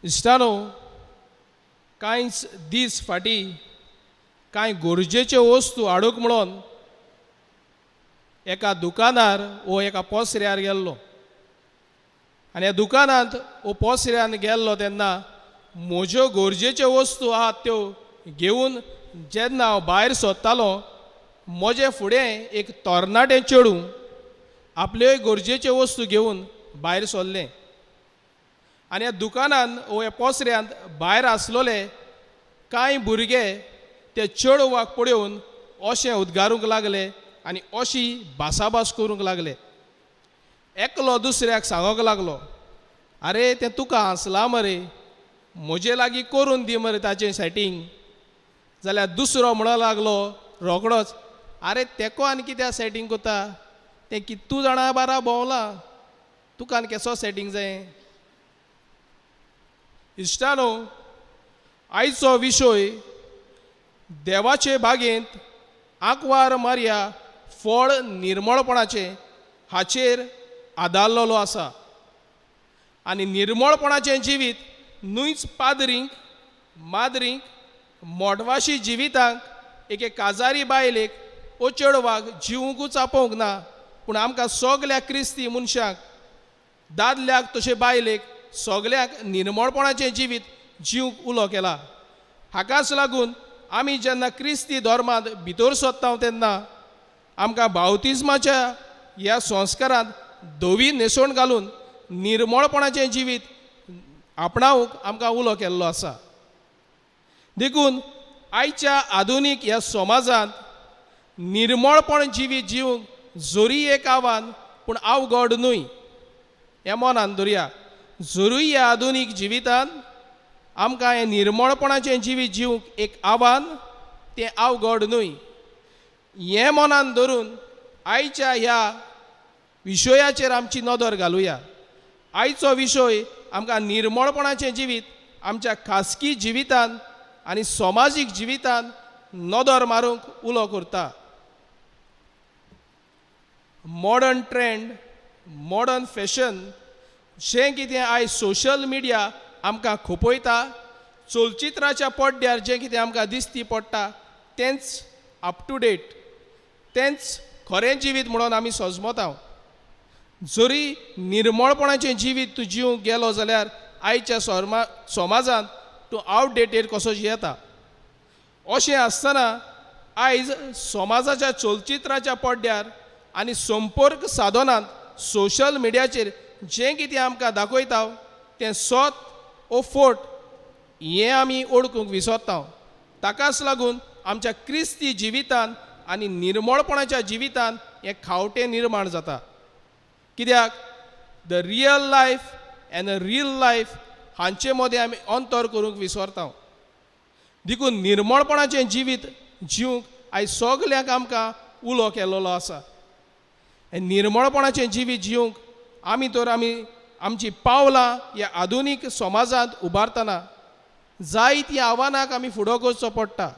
इश्टानो, कांयच दीस फाटीं कांय गरजेच्यो वस्तू हाडूंक म्हणून एका दुकानार वो एका पोसऱ्यार गेल्लो. आनी ह्या दुकानांत वो पोसऱ्यान गेल्लो तेन्ना म्हज्यो गरजेच्यो वस्तू आहात त्यो घेवन जेन्ना हांव भायर सोदतालो, म्हजे फुडें एक तरणाटें चेडूं आपल्योय गरजेच्यो वस्तू घेवन भायर सरलें. आनी ह्या दुकानांत वो ह्या पोसऱ्यांत भायर आसलोले कांय भुरगे ते चेडवाक पळोवन अशें उद्गारूंक लागले आनी अशी भासाभास करूंक लागले. एकलो दुसऱ्याक सांगूंक लागलो, आरे तें तुका हांसलां मरे, म्हजे लागीं करून दी मरे ताचें सेटींग. जाल्यार दुसरो म्हणूंक लागलो रोखडोच, आरे तेको आनी कित्याक सेटींग करता, तें कितू जाणां बारा भोंवलां, तुका आनी केसो सेटींग जाय. इश्टानो, आयचो विशय देवाचे बागेंत आंकवार मारया फळ निर्मळपणाचें हाचेर आदारलेलो आसा. आनी निर्मळपणाचें जिवीत न्हूच पाद्रींक, माद्रींक, मोटवाशी जिवितांक, एके काजारी बायलेक ओ चेडवाक जिवंकूच आपोवंक ना, पूण आमकां सगल्या क्रिस्ती मनशांक, दादल्याक तशें बायलेक सगल्यांक निर्मळपणाचें जिवीत जिवंक उलो केला. हाकाच लागून आमी जेन्ना क्रिस्ती धर्मांत भितर सोदता तेन्ना आमकां बावतिज्माच्या ह्या संस्कारांत धवी न्हेसवण घालून निर्मळपणाचें जिवीत आपणावंक आमकां उलो केल्लो आसा. देखून आयच्या आधुनीक ह्या समाजांत निर्मळपण जिवीत जिवंक जरी एक आव्हान पूण अवघड न्हय हें मनान धरया. जरूय ह्या आधुनीक जिवितांत आमकां हें निर्मळपणाचें जिवीत जिवंक एक आव्हान, तें अवघड न्हय हें मनान धरून आयच्या ह्या विशयाचेर आमची नदर घालुया. आयचो विशय आमकां निर्मळपणाचें जिवीत आमच्या खासगी जिवितांत आनी समाजीक जिवितांत नदर मारूंक उलो करता. मॉडर्न ट्रेंड, मॉडर्न फॅशन जें कितें आयज सोशल मिडिया आमकां खोपयता, चलचित्राच्या पड्ड्यार जें कितें आमकां दिसती पडटा तेंच अप टू डेट, तेंच खरें जिवीत म्हणून आमी सजमता. जरी निर्मळपणाचें जिवीत तूं जिवंक गेलो जाल्यार आयच्या समाजांत तूं आवटडेटेड कसो जियेता. अशें आसतना आयज समाजाच्या चलचित्राच्या पड्ड्यार आनी संपर्क साधनांत सोशल मिडियाचेर जें कितें आमकां दाखयता तें सत ओ फोट हें आमी ओळखूंक विसरता. ताकाच लागून आमच्या क्रिस्ती जिवितांत आनी निर्मळपणाच्या जिवितांत हें खावटें निर्माण जाता. कित्याक the real life and a real life हांचे मदें आमी अंतर करूंक विसरता. देखून निर्मळपणाचें जिवीत जिवंक आयज सगल्यांक आमकां उलो केल्लो आसा. निर्मळपणाचें जिवीत जिवंक आमी तर आमी आमची पावलां ह्या आधुनीक समाजांत उबारतना जायतीं आव्हानांक आमी फुडो करचो पडटा.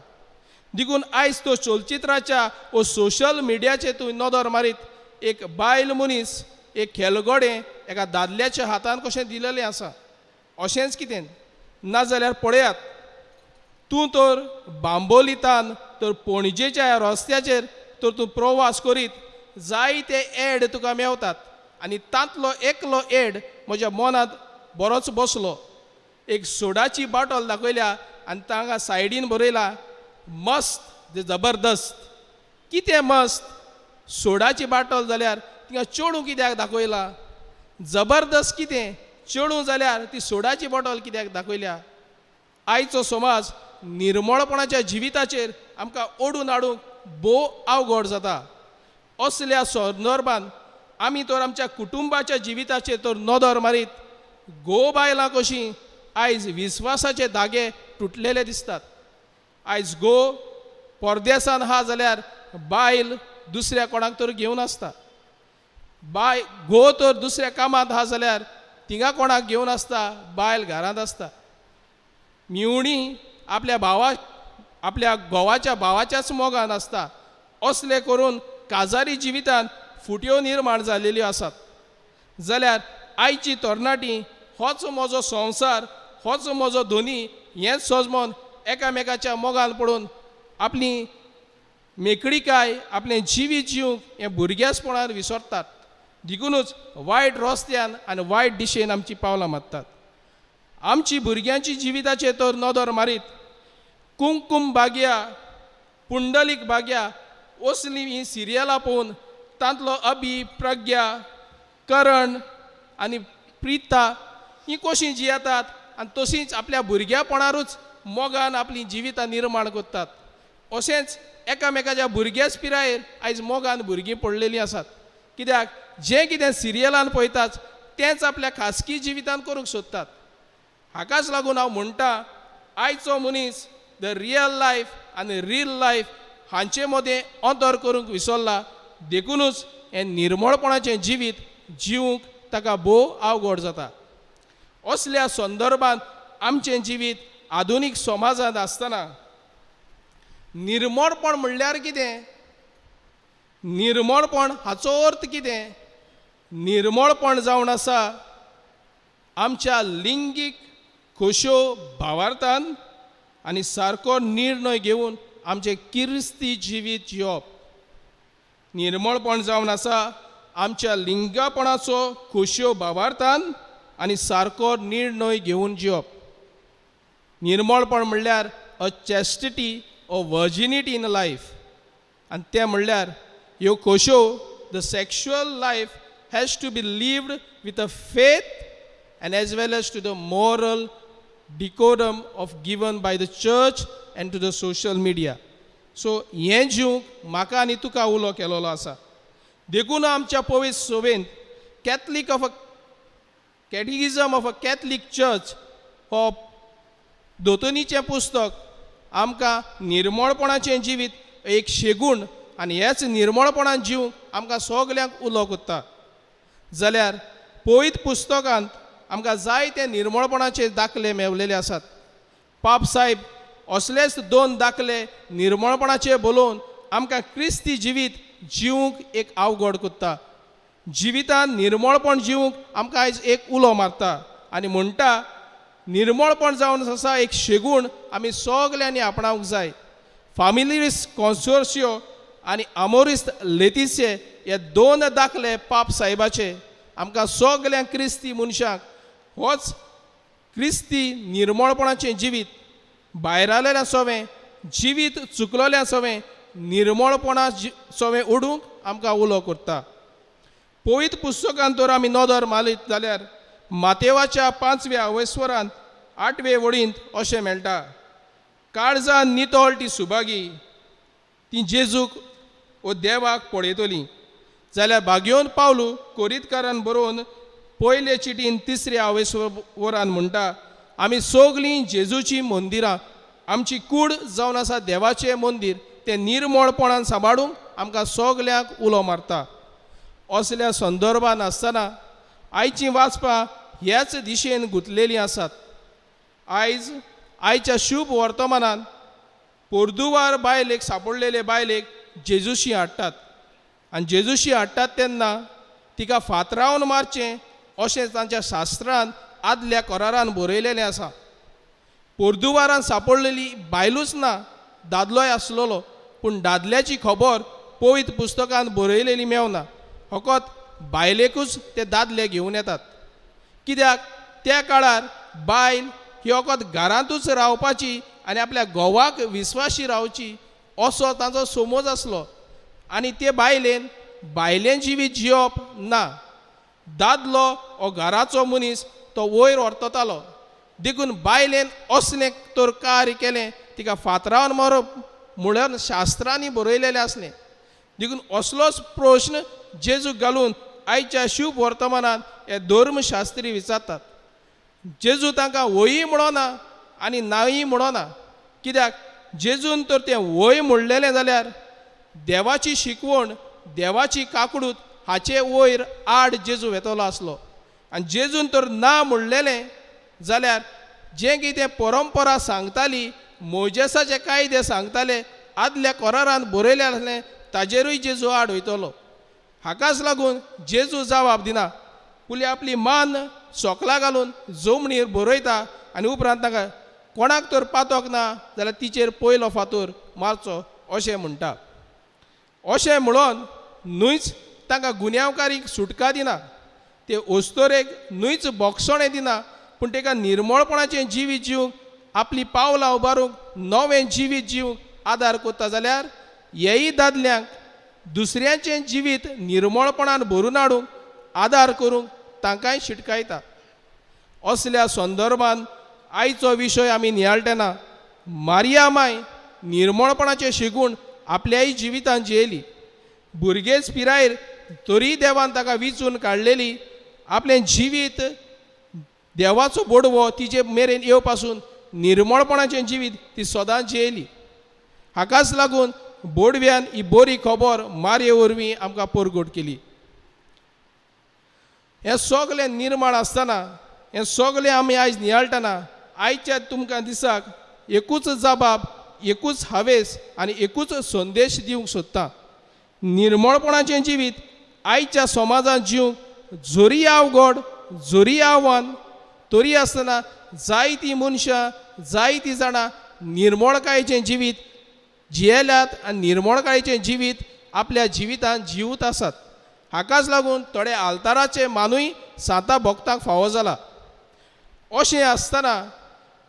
देखून आयज तो चलचित्राच्या वो सोशल मिडियाचेर तूं नदर मारीत एक बायल मनीस एक खेळगडे एका दादल्याच्या हातान कशें दिलेलें आसा अशेंच कितें नाजाल्यार पळयात तूं तर बांबोलितान तर पणजेच्या ह्या रस्त्याचेर तर तूं प्रवास करीत जायते एड तुका मेवतात आनी तांतलो एकलो एड म्हज्या मनांत बरोच बसलो. एक सोडाची बाटल दाखयल्या आनी तांकां सायडीन बरयला मस्त जबरदस्त. कितें मस्त? सोडाची बाटल जाल्यार तिंगा चेडूं कित्याक दाखयला? जबरदस्त कितें? चेडूं जाल्यार ती सोडाची बॉटल कित्याक दाखयल्या? आयचो समाज निर्मळपणाच्या जिविताचेर आमकां ओडून हाडूंक भोव अवघड जाता. असल्या संदर्भान आमी तर आमच्या कुटुंबाच्या जिविताचेर तर नदर मारीत घोव बायलां कशीं आयज विस्वासाचे धागे तुटलेले दिसतात. आयज घोव परदेसान आहा जाल्यार बायल दुसऱ्या कोणाक तर घेवन आसता, बाय घोव तर दुसऱ्या कामांत आहा जाल्यार तिंगा कोणाक घेवन आसता, बायल घरांत आसता. मिवणी आपल्या भावा आपल्या घोवाच्या भावाच्याच मोगान आसता. असले करून काजारी जिवितांत फुटयो निर्माण जाल्ल्यो आसात. जाल्यार आयची तरणाटी होच म्हजो संवसार, होच म्हजो धनी हेंच सजमोन एकामेकाच्या मोगान पडून आपली मेकळीकाय आपलें जिवीत जिवंक हें भुरग्यासपणार विसरतात. देखुनूच वायट रस्त्यान आनी वायट दिशेन आमची पावलां मारतात. आमची भुरग्यांची जिविताचेर तर नदर मारीत कुंकुम भाग्या, पुंडलीक भाग्या असलीं हीं सिरियलां पळोवन तांतलो अभि, प्रज्ञा, करण आनी प्रिता हीं कशीं जियेतात आनी तशींच आपल्या भुरग्यापणारूच मोगान आपलीं जिवितां निर्माण करतात. अशेंच एकामेकाच्या भुरग्याच पिरायेर आयज मोगान भुरगीं पडलेलीं आसात. कित्याक जें कितें सिरियलान पळयतात तेंच आपल्या खासगी जिवितान करूंक सोदतात. हाकाच लागून हांव म्हणटा आयचो मनीस the real life आनी रील लायफ हांचे मदें अंतर करूंक विसरला. देखुनूच हें निर्मळपणाचें जिवीत जिवंक ताका भोव अवघड जाता. असल्या संदर्भात आमचें जिवीत आधुनीक समाजांत आसतना निर्मळपण म्हणल्यार कितें, निर्मळपण हाचो अर्थ कितें? निर्मळपण जावन आसा आमच्या लिंगीक खोश्यो भावार्थान आनी सारको निर्णय घेवन आमचें किरिस्ती जिवीत जिवप. निर्मळपण जावन आसा आमच्या लिंगापणाचो खोश्यो भावार्थान आनी सारको निर्णय घेवन जिवप. निर्मळपण म्हणल्यार a chastity a virginity in life, आनी तें म्हणल्यार ह्यो खोश्यो the sexual life has to be lived with a faith and as well as to the moral decorum of given by the church and to the social media. So हें जिवंक म्हाका आनी तुका उलो केलोलो आसा. देखून आमच्या पवित्र सभेंत Catholic of a catechism of a Catholic church हो दोतोनीचें पुस्तक आमकां निर्मळपणाचें जिवीत एक शेगूण आनी हेच निर्मळपणान जिवंक आमकां सगल्यांक उलो करता. जाल्यार पवित्र पुस्तकांत आमकां जायते निर्मळपणाचे दाखले मेवलेले आसात. पाप साहेब असलेच दोन दाखले निर्मळपणाचे बलोवन आमकां क्रिस्ती जिवीत जिवंक एक अवघड करता. जिवितान निर्मळपण जिवंक आमकां आयज एक उलो मारता आनी म्हणटा निर्मळपण जावन आसा एक शेगूण आमी सगल्यांनी आपणावंक जाय. फामिलीस कॉन्सोर्सियो आनी आमोरिस्त लेतिसे हे दोन दाखले पाप साहेबाचे आमकां सगल्यांक क्रिस्ती मनशांक होच क्रिस्ती निर्मळपणाचें जिवीत भायरालेल्या सोवें जिवीत चुकलोल्या सोवें निर्मळपणा सोवें ओडूंक आमकां उलो करता. पवित्र पुस्तकांत तर आमी नदर मारीत जाल्यार मातेवाच्या 5व्या अवस्वरांत 8वे वळींत अशें मेळटा, काळजान नितळ ती सुभागी ती जेजूक वो देवाक पळयतली. जाल्यार भाग्योन पावलू कोरीतकारान बरोवन पयले चिटीन 3ऱ्या अवेस्वरान म्हणटा, आमी सगलीं जेजूची मंदिरां, आमची कूड जावन आसा देवाचें मंदीर, तें निर्मळपणान सांबाळूंक आमकां सगल्यांक उलो मारता. असल्या संदर्भान आसतना आयचीं वाचपां ह्याच दिशेन गुंतलेलीं आसात. आयज आयच्या शुभ वर्तमानान पोर्दुवार बायलेक सापडलेले बायलेक जेजूशी हाडटात आनी जेजूशी हाडटात तेन्ना तिका फातरावन मारचें अशें तांच्या शास्त्रान आदल्या करारान बरयलेलें आसा. पोर्दुवारान सापडलेली बायलूच ना, दादलोय आसलेलो, पूण दादल्याची खबर पवित्र पुस्तकान बरयलेली मेवना, फकत बायलेकूच ते दादले घेवन येतात. कित्याक त्या काळार बायल ही फकत घरांतूच रावपाची आनी आपल्या घोवाक विस्वाशी रावची असो तांचो समज आसलो आनी ते बायलेन बायलेन जिवीत जिवप ना. दादलो हो घराचो मनीस तो वयर व्हरततालो, देखून बायलेन असलें तर कार्य केलें तिका फातरावन मरप म्हणून शास्त्रांनी बरयलेलें आसलें. देखून असलोच प्रश्न जेजूक घालून आयच्या शुभ वर्तमानान हे धर्मशास्त्री विचारतात. जेजू तांकां वयी म्हणना आनी नाय म्हणना, कित्याक जेजून तर तें वय म्हणलेलें जाल्यार देवाची शिकवण देवाची काकडूत हाचे वयर आड जेजू वेतलो आसलो आनी जेजून तर ना म्हणलेलें जाल्यार जें कितें परंपरा सांगताली मोजेसाचे कायदे सांगताले आदल्या करारान बरयलें आसलें ताजेरूय जेजू आड वयतलो. हाकाच लागून जेजू जबाब दिना, पुली आपली मान सोकला घालून जमनीर बरयता आनी उपरांत ताका कोणाक तर पातोक ना जाल्यार तिचेर पयलो फातोर मारचो अशें म्हणटा. अशें म्हणून न्हूच तांकां गुन्यांवकारीक सुटका दिना, ते अस्तोरेक न्हूच बोगसणें दिना, पूण ताका निर्मळपणाचें जिवीत जिवंक आपली पावलां उबारूंक नवें जिवीत जिवंक आदार करता. जाल्यार हेय दादल्यांक दुसऱ्यांचें जिवीत निर्मळपणान भरून हाडूंक आदार करूंक तांकांय शिटकायता. असल्या संदर्भान आयचो विशय आमी नियाळटना मारिया माय निर्मळपणाचें शिकून आपल्याय जिवितान जियेली. भुरगेच पिरायेर तरी देवान ताका विचून काडलेली आपलें जिवीत देवाचो बोडवो तिजे मेरेन येवपासून निर्मळपणाचें जिवीत ती सदांच जियेली. हाकाच लागून बोडव्यान ही बरी खबर मारये वरवीं आमकां परगट केली. हें सगलें निर्माण आसतना, हें सगलें आमी आयज नियाळटना आयच्या तुमकां दिसाक एकूच जबाब, एकूच हावेस आनी एकूच संदेश दिवंक सोदता. निर्मळपणाचें जिवीत आयच्या समाजांत जिवंक जरी अवघड, जरी आव्हान तरी आसतना जायतीं मनशां, जायतीं जाणां निर्मळकायेचें जिवीत जियेल्यात आनी निर्मळकायेचें जिवीत आपल्या जिवितांत जिवत आसात. हाकाच लागून थोडे आल्ताराचे मानूय सांता भक्तांक फावो जाला. अशें आसतना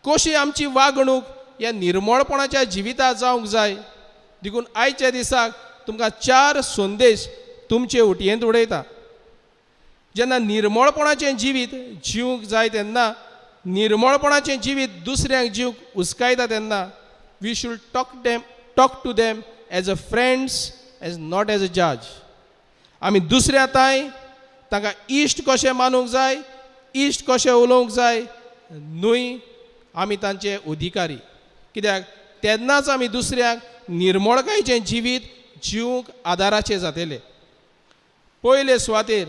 कशी आमची वागणूक ह्या निर्मळपणाच्या जिविता जावंक जाय, देखून आयच्या दिसाक तुमकां 4 संदेश तुमचे उटयेंत उडयता. जेन्ना निर्मळपणाचें जिवीत जिवंक जाय तेन्ना, निर्मळपणाचें जिवीत दुसऱ्यांक जिवंक उस्कायता तेन्ना we should talk to them as a friends, as not as a जज. आमी दुसऱ्या तांय तांकां इश्ट कशें मानूंक जाय, इश्ट कशें उलोवंक जाय न्हय, आमी तांचे अधिकारी. कित्याक तेन्नाच आमी दुसऱ्यांक निर्मळकायेचें जिवीत जिवंक आदाराचें जातलें. पयले सुवातेर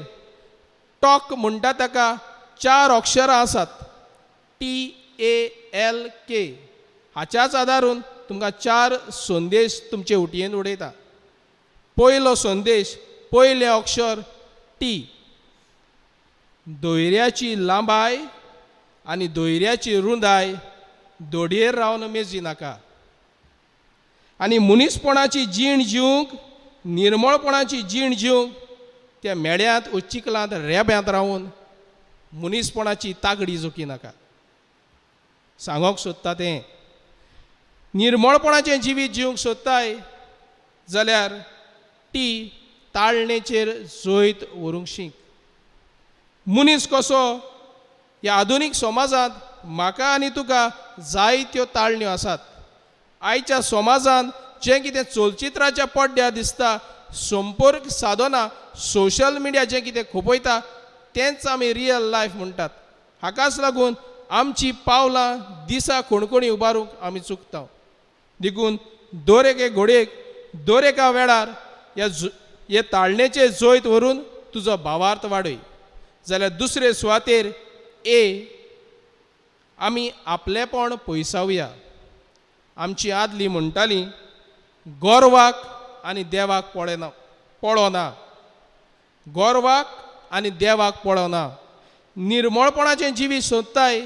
टॉक म्हणटा ताका 4 अक्षरां आसात, TALK. हाच्याच आदारून तुमकां 4 संदेश तुमचे उटयेन उडयता. पयलो संदेश, पयलें अक्षर T. दोयऱ्याची लांबाय आनी दोयऱ्याची रुंदाय दोडयेर रावन मेजी नाका. आनी मनीसपणाची जीण जिवंक, निर्मळपणाची जीण जिवंक त्या मेड्यांत ओ चिखलांत रेब्यांत रावन मनीसपणाची तागडी जोकी नाका. सांगोंक सोदता तें, निर्मळपणाचें जिवीत जिवंक सोदताय जाल्यार टी ताळणेचेर जैत व्हरूंक शीक. मनीस कसो ह्या आधुनीक समाजांत म्हाका आनी तुका जायत्यो ताळण्यो आसात. आयच्या समाजांत जें कितें चलचित्राच्या पड्ड्यार दिसता, संपर्क सादना, सोशल मिडिया जें कितें खुपयता तेंच आमी रियल लायफ म्हणटात. हाकाच लागून आमची पावलां दिसा कोणकोणी उबारूंक आमी चुकता. देखून दर एके घोडयेक, दर एका वेळार ह्या हे ताळणेचें जैत व्हरून तुजो भावार्थ वाडय. जाल्यार दुसरे सुवातेर ए, आमी आपलेपण पयसावया. आमची आदली म्हणटाली, गोरवाक आनी देवाक पळयना, पळोना, गोरवाक आनी देवाक पळोना. निर्मळपणाचें जिवीत सोदताय,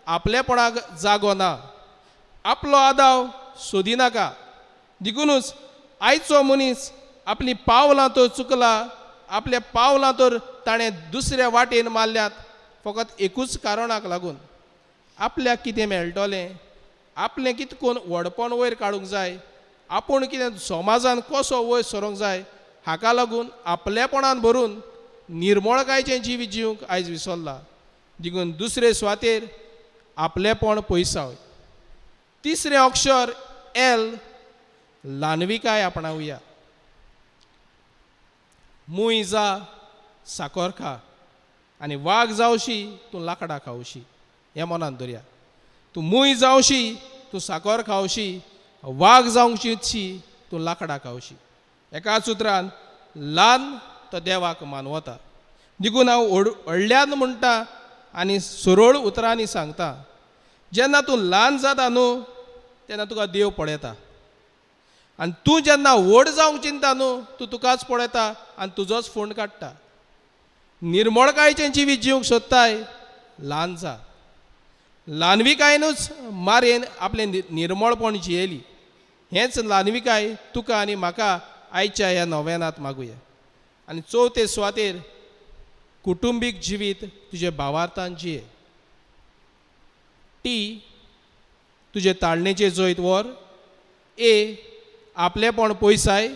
आपलेपणाक जागो ना, आपलो आदाव सोदिनाका. देखुनूच आयचो मनीस आपली पावलां तर चुकला, आपल्या पावलां तर ताणें दुसऱ्या वाटेन मारल्यात, फकत एकूच कारणाक लागून, आपल्याक कितें मेळटलें, आपलें कितें कोण व्हडपण वयर काडूंक जाय, आपूण कितें समाजान कसो वयर सरोंक जाय, हाका लागून आपलेपणान भरून निर्मळकायेचें जिवीत जिवंक आयज विसरला. देखून दुसरे सुवातेर आपलेपण पयसाव. तिसरें अक्षर एल, ल्हानविकाय आपणावया. मूय जा साकर खा आनी वाग जावशी तूं लाकडां खावशी. हें मनांत दवरया. तूं मूय जावशी तूं साकर खावशी, वाग जावंक चिंतशी तूं लाकडां खावशी. एकाच उतरान ल्हान तो देवाक मानवता. देखून हांव व्हडल्यान म्हणटा आनी सरळ उतरांनी सांगता, जेन्ना तूं ल्हान जाता न्हू तेन्ना तुका देव पळयता, आनी तूं जेन्ना व्हड जावंक चिंता न्हू तूं तुकाच पळयता आनी तुजोच फोंड काडटा. निर्मळकायेचें जिवीत जिवंक सोदताय, ल्हान जा. ल्हानविकायेनूच मारयेन आपलें निर्मळपण जियेली. हेंच ल्हानविकाय तुका आनी म्हाका आयच्या ह्या नोवेनांत मागुया. आनी चवथे सुवातेर कुटुंबीक जिवीत तुजे भावार्थान जिये. टी, तुजे ताळणेचें जैत व्हर. ए, आपलेपण पयसाय.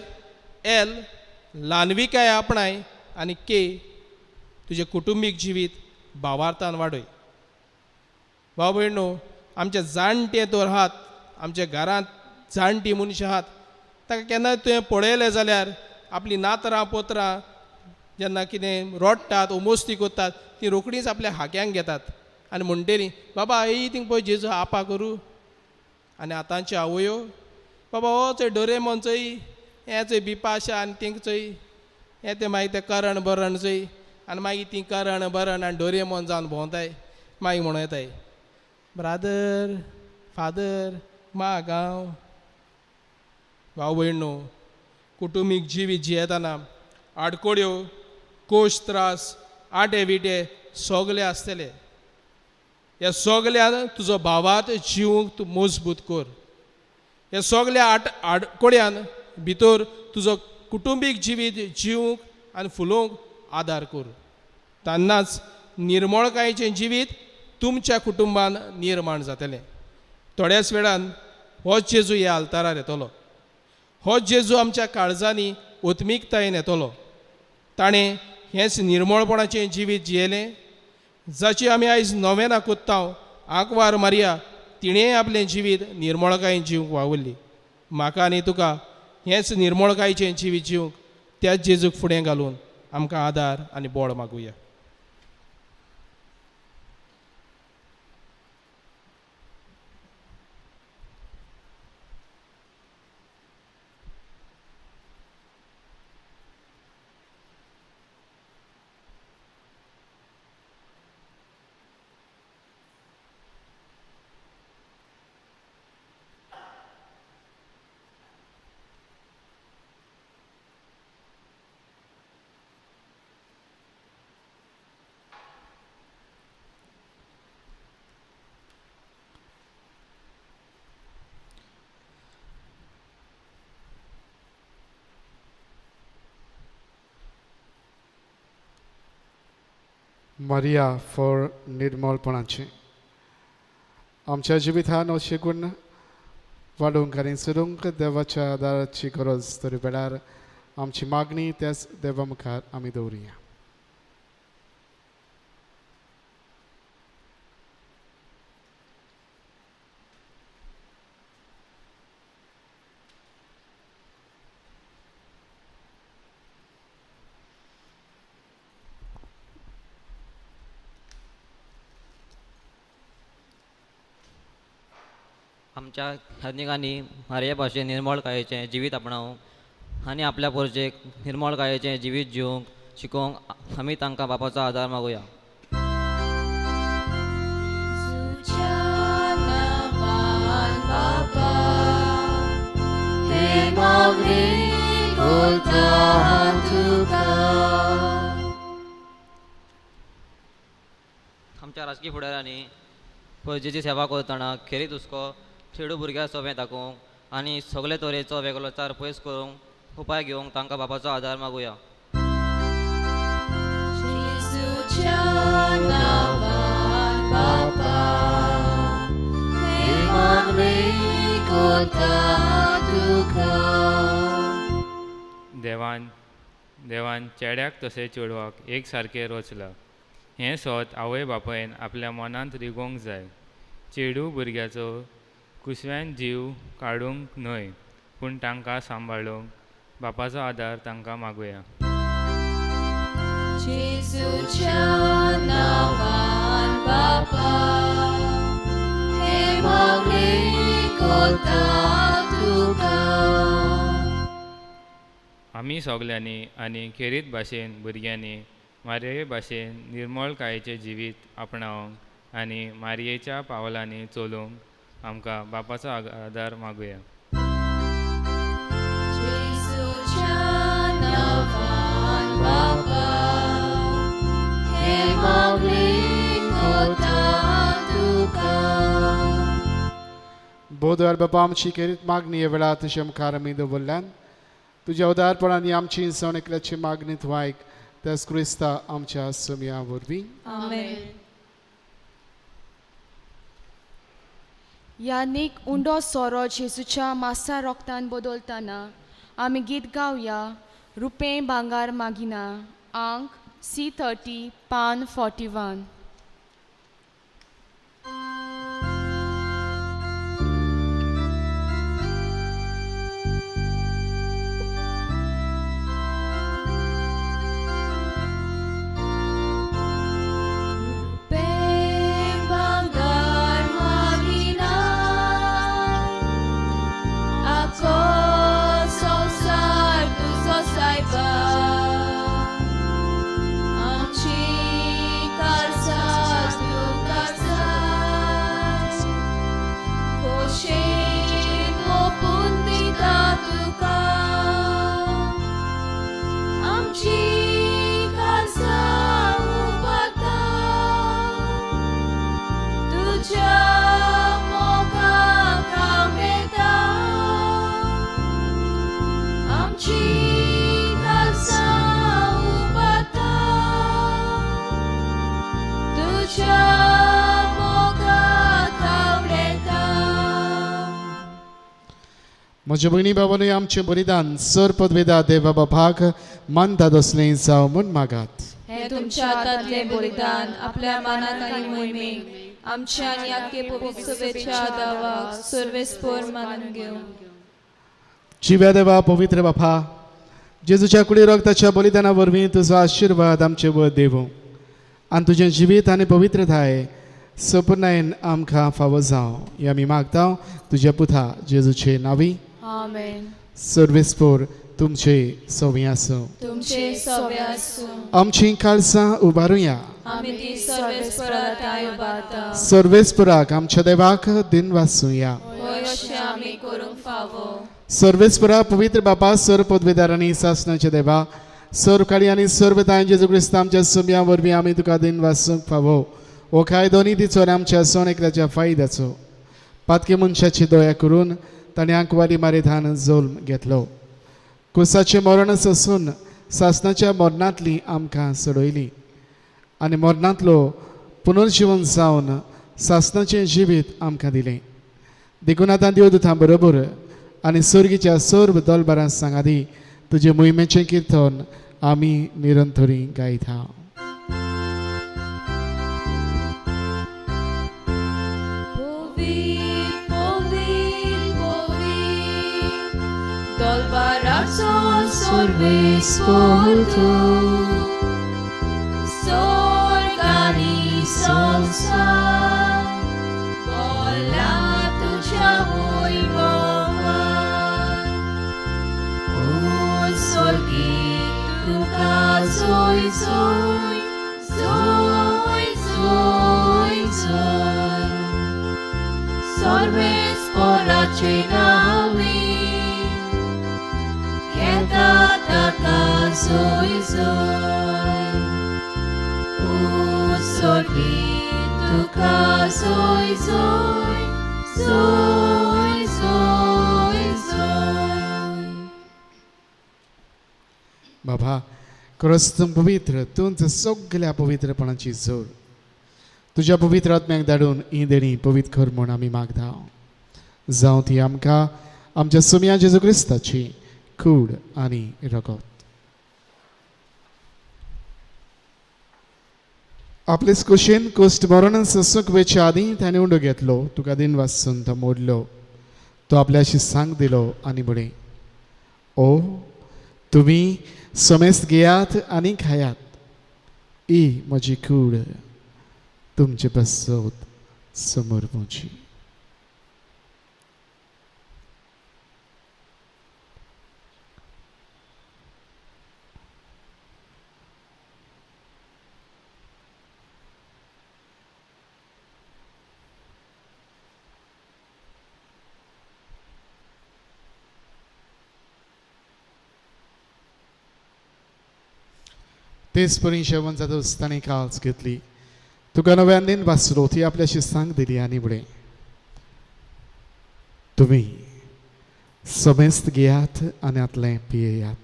एल, ल्हानविकाय आपणाय. आनी के, तुजें कुटुंबीक जिवीत भावार्थान वाडय. भाव भयणो, आमचे जाणटे तर आहात, आमच्या घरांत जाणटी मनशां आहात, ताका केन्नाय तुवें पळयलें जाल्यार आपलीं नातरां पोत्रां जेन्ना कितें रडटात उमोस्ती करतात ती रोखडीच आपल्या हाक्यांक घेतात आनी म्हणटली, बाबा आई थिंग पळय जेजू आपा करूं. आनी आतांच्यो आवयो बाबा हो चोय डोरेमोन चोय हें चोय बिपाशा आनी तिंक चोय हें तें मागीर तें करण बरण चोय आनी मागीर तीं करण बरण आनी डोरेमोन जावन भोंवताय. मागीर म्हणूं येताय ब्रादर फादर मा गांव. भाव भयण न्हू, कुटुंबीक जिवीत जियेतना आडकोड्यो कोश त्रास आटे विटे सगले आसतले. ह्या सगल्यान तुजो भावात जिवंक तूं मजबूत कर. ह्या सगल्या आडकोड्यान भितर तुजो कुटुंबीक जिवीत जिवंक आनी फुलोवंक आदार कर. तेन्नाच निर्मळकायेचें जिवीत तुमच्या कुटुंबान निर्माण जातलें. थोड्याच वेळान हो जेजू ह्या आल्तारार येतलो. हो जेजू आमच्या काळजांनी ओत्मीकतायेन येतलो. ताणें हेंच निर्मळपणाचें जिवीत जियेलें जाची आमी आयज नोवेना कोत्ता. आंकवार मारिया तिणेंय आपलें जिवीत निर्मळकायेन जिवंक वावुरली. म्हाका आनी तुका हेंच निर्मळकायेचें जिवीत जिवंक त्याच जेजूक फुडें घालून आमकां आदार आनी बळ मागुया. मारिया फॉर निर्मळपणाचें आमच्या जिवितान अशे गुण वाडोवंक आनी चलूंक देवाच्या आदाराची गरज तरी वेळार आमची मागणी त्याच देवा मुखार आमी दवरुया. आमच्या सैनिकांनी मारये भाशेन निर्मळकायेचें जिवीत आपणावंक आनी आपल्या पोरजेक निर्मळकायेचें जिवीत जिवंक शिकोवंक आमी तांकां बापाचो आदार मागुया. आमच्या राजकीय फुडाऱ्यांनी फौजेची सेवा करतना खेरीत हुस्को चेडू भुरग्यां सोबें दाखोवंक आनी सगळे तरेचो वेगळोचार पयस करूंक उपाय घेवंक तांकां बापाचो आदार मागुया. देवान देवान चेड्याक तशें चेडवाक एक सारकें रचलां. हें सोत आवय बापायन आपल्या मनांत रिगोवंक जाय. चेडूं भुरग्याचो कुसव्यान जीव काडूंक न्हय पूण तांकां सांबाळूंक बापाचो आदार तांकां मागुया. जेजूच्या नांवान बापा हे मागणें करता तुका. आमी सगल्यांनी आनी खेरीत भाशेन भुरग्यांनी मारये भाशेन निर्मळकायेचें जिवीत आपणावंक आनी मारयेच्या पावलांनी चलूंक आमकां बापाचो आदार मागुया. जेजूच्या नांवान बापा हे मागणें करता तुका. बोधर बाबा आमची खेरीत मागणी ह्या वेळार तुज्या मुखार आमी दवरल्यान तुज्या उदारपणान आमची सण एकल्याची मागणी तूं आयक त्याच क्रिस्ता आमच्या सोमया वरवीं. आमेन. यानीक उंडो सोरो जेजूच्या मासा रोगतान बदलतना आमी गीत गावया रुपें भांगार मागिना आंक C30 पान 41. Ako म्हज्या भयणी बाबानूय आमचें बलिदान सर पदवेदा देव बाबा भाग मानता तसलें जावं म्हूण मागात. हें तुमच्या हातांतलें बलिदान आपल्या मानाक आनी मोहिमेक आमच्या आनी आख्खे पवित्र सभेच्या दावाक सर्वेस्पोर मानून घेवं. जिव्या देवा पवित्र बापा, जेजूच्या कुडी रक्ताच्या बलिदाना वरवीं तुजो आशिर्वाद आमचे वर देवूं आनी तुजें जिवीत आनी पवित्रताय सपुर्णायेन आमकां फावो जावं, हें आमी मागता तुज्या पुता जेजूचे नांवी. आमेन. सर्वेस्पोर तुमचे सवी आसूं. तुमचे सवे आसूं. आमचीं काळसां उबारुया. आमी ती सर्वेस्परा ताय उबारता. सर्वेस्पराक आमच्या देवाक दिन वाचुया. होय, अशें आमी करूंक फावो. सर्वेस्परा पवित्र बापा, सर पदवेदार आनी सासणाचे देवा, सर्व काळी आनी सर्व तांय जेजू क्रिस्त आमच्या सुम्या वरवीं आमी तुका दिन वाचूंक फावो. हो कायदो नितीचो आनी आमच्या सोन एकल्याच्या फायद्याचो. पातकी मनशाची दया करून ताणें आंकवारी मारेधान जल्म घेतलो. कुसाचें मरण सोसून सासणाच्या मरणांतली आमकां सोडयली आनी मरणांतलो पुनर्जिवन जावन सासणाचें जिवीत आमकां दिलें. देखून आतां देवदूतां बरोबर आनी सर्गीच्या सर्व दलबारां सांगादी तुजे मोहिमेचें किर्तन आमी निरंतरी गायता. पवित्र पवित्र पवित्र दलबाराचो सर्वेस्पोर तूं, स्वर्ग आनी संवसार भरला तुज्या वैभवान. ओ स्वर्गीक तुका जय जय जय जय जय, सर्वेस्पराचे नांवी येता ताका जय जय. ओ स्वर्गीक तुका जय जय जय जय जय. बाबा, खरोच तूं पवित्र, तूंच सगल्या पवित्रपणाची जोड. तुज्या पवित्र आत्म्याक धाडून ही देणी पवित्र कर म्हूण आमी मागता. जावं ती आमकां आमच्या सुमया जेजू क्रिस्ताची कूड आनी रगत. आपलेच कुशीन कुश्ट मरण सोसूंक वेचे आदीं ताणें उंडो घेतलो, तुका दिन वाचून तो मोडलो, तो आपल्याशी सांग दिलो आनी म्हळें, ओ तुमी समेस्त घेयात आनी खायात, ही म्हजी कूड तुमचे पासत समर्पूची. तेच परी जेवण जातच ताणें काळज घेतली, तुका नव्यान दिन वाचलो, ती आपल्याशी सांग दिली आनी म्हळें, तुमी समेस्त घेयात आनी आतलें पियेयात,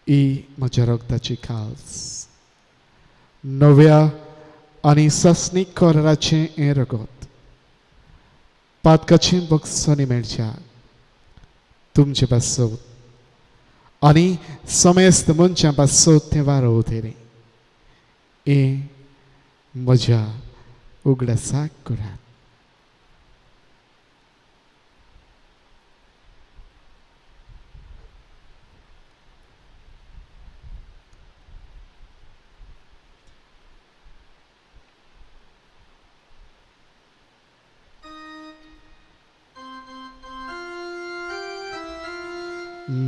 ही म्हज्या रगताची काळज, नव्या आनी सासणीक कराराचें हें रगत, पातकाचें बक्षणी मेळच्या तुमचे पासत आनी समेस्त मनशां पासत तें वारोवतलें. हें म्हज्या उगडासाक करात.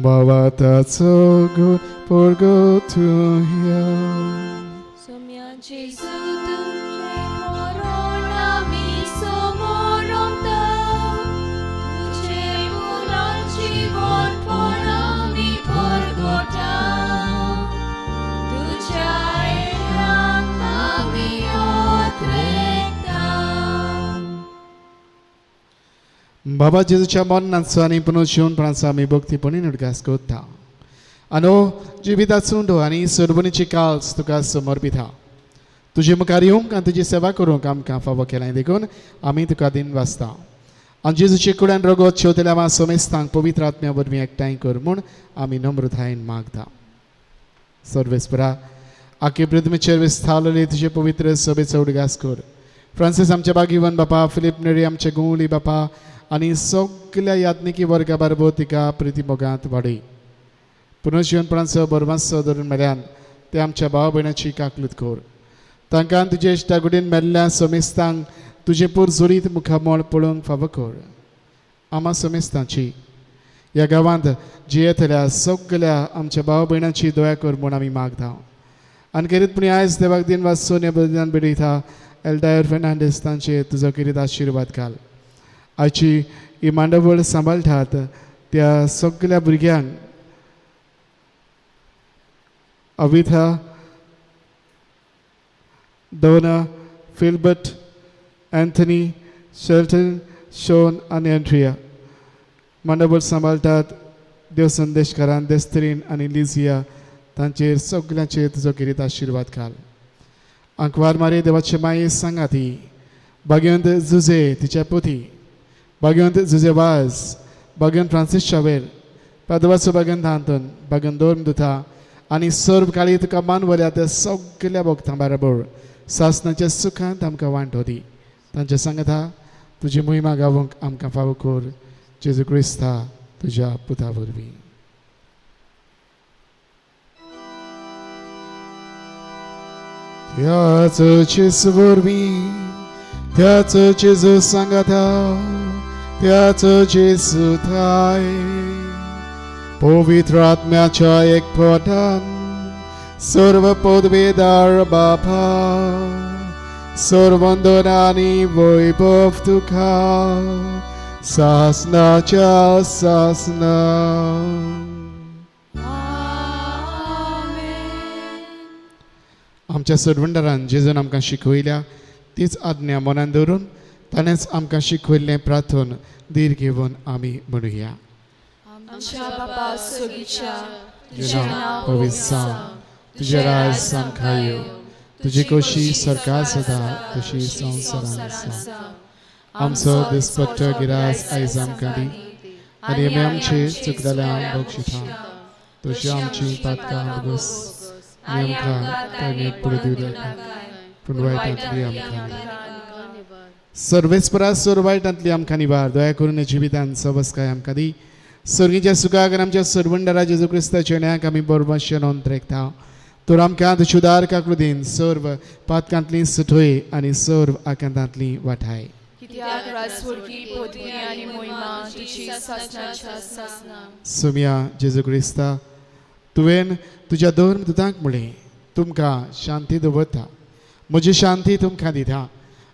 भावाताचो गुण परगटुया. सोम्या जेजू तुजें मरण आमी समोरमता, तुजें पुनर्जीवनपण आमी परगटा, तुज्या येण्याक आमी अत्रेकता. बाबा जेजूच्या मरणाचो आनी पुनर्जीवनपणाचो आमी भक्तीपणी उडगास करता आनी जिविताचो उंडो आनी सरबणीची काळज तुका समर्पिता. तुजे मुखार येवंक आनी तुजी सेवा करूंक आमकां फावो केलां, देखून आमी तुका दिन वाचता. आनी जेजूचे कुड्यान रगत शेवतल्या आमा समेस्तांक पवित्र आत्म्या वरवीं एकठांय कर म्हूण आमी नम्रतायेन मागता. सर्वेस्परा आखे पृथ्वीचेर विस्तारलेली तुजे पवित्र सभेचो उडगास कर. फ्रांसीस आमच्या बागीवन बापा, फिलीप नेरी आमचे गुंवली बापा आनी सगल्या याज्ञिकी वर्गा बारबो तिका प्रिती मोगांत वाडय. पुनर्जिवनपणाचो बरवासो धरून मेल्यान ते आमच्या भाव भयणाची काकलूत कर. तांकां तुजे इश्टागुडीन मेल्ल्या समेस्तांक तुजें पोरजोरीत मुखामळ पळोवंक फावो कर. आमा समेस्तांची ह्या गांवांत जियेतल्या सगल्या आमच्या भाव भयणाची दया कर म्हूण आमी मागता. आनी खेरीतपणी आयज देवाक दिन वाचून ह्या बदल्यान भेटयता एल्डायर फेर्नांडीस तांचेर तुजो खेरीत आशिर्वाद घाल. आयची ही मांडवळ सांबाळटात त्या सगल्या भुरग्यांक Avitha, Donna, Philbert, Anthony, Shelton, Sean आनी एंड्रिया मांडवळ सांबाळटात देव संदेशकारान देस्त्रीन आनी लिजिया तांचेर सगल्यांचेर तुजो खेरीत आशिर्वाद घाल. आंकवार मारी देवाचे माये सांगा ती बागेवंत जुजे तिच्या पोती, बागेवंत जुजे वाज, बागेवंत फ्रांसीस शावेर, पादवाचो बागेवंत आंतोन, बागेवंत दोर्म दुथा आनी सर्व काळी तुका मानवल्या त्या सगल्या भक्तां बरोबर सासनाच्या सुखांत आमकां वांटो दी. तांच्या सांगता तुजी मोहिमा गावंक आमकां फावो कर. जेजू क्रिस्ता तुज्या पुता वरवीं. त्याच जेजू वरवीं, त्याच जेजू सांगाता, त्याच जेजू थाय पवित्र आत्म्याच्या एकपटान सर्व पदवेदार बापा सर्वंदन आनी वैभव तुका सासनाच्या सासना. आमच्या सरवंडरान जेजून आमकां शिकयल्या तीच आज्ञा मनान दवरून ताणेंच आमकां शिकयल्लें प्रार्थन धीर घेवन आमी म्हणुया. आमच्या बापा सोगीच्या तुजें नांव पवित्र जावं, तुजें राज आमकां येवं, तुजी खोशी सरकार सदां तशी संवसारांत जावं. आमचो दिसपट्टो गिरास आयज आमकां दी आनी आमी आमचे चुकलेल्यांक बक्षिता तशी आमची पातकां भोगोस आनी आमकां ताणें पडूं दिवं नाका पूण वायटांतली आमकां सर्वेस्परा सर्व वायटांतली आमकां निवार. दया करून जिवितान सवस्काय आमकां दी. सर्गीच्या सुखाक आनी आमच्या सरवंडरा जेजू क्रिस्ताच्या न्यायाक आमी बरोबर नोंद रेखता. तर आमकां तुज्या उदार काकुळटीन सर्व पातकांतली सुटय आनी सर्व आकांतांतली वाठाय. सुम्या जेजू क्रिस्ता तुवें तुज्या धर्म दुतांक म्हणलें तुमकां शांती दवरता, म्हजी शांती तुमकां दिता.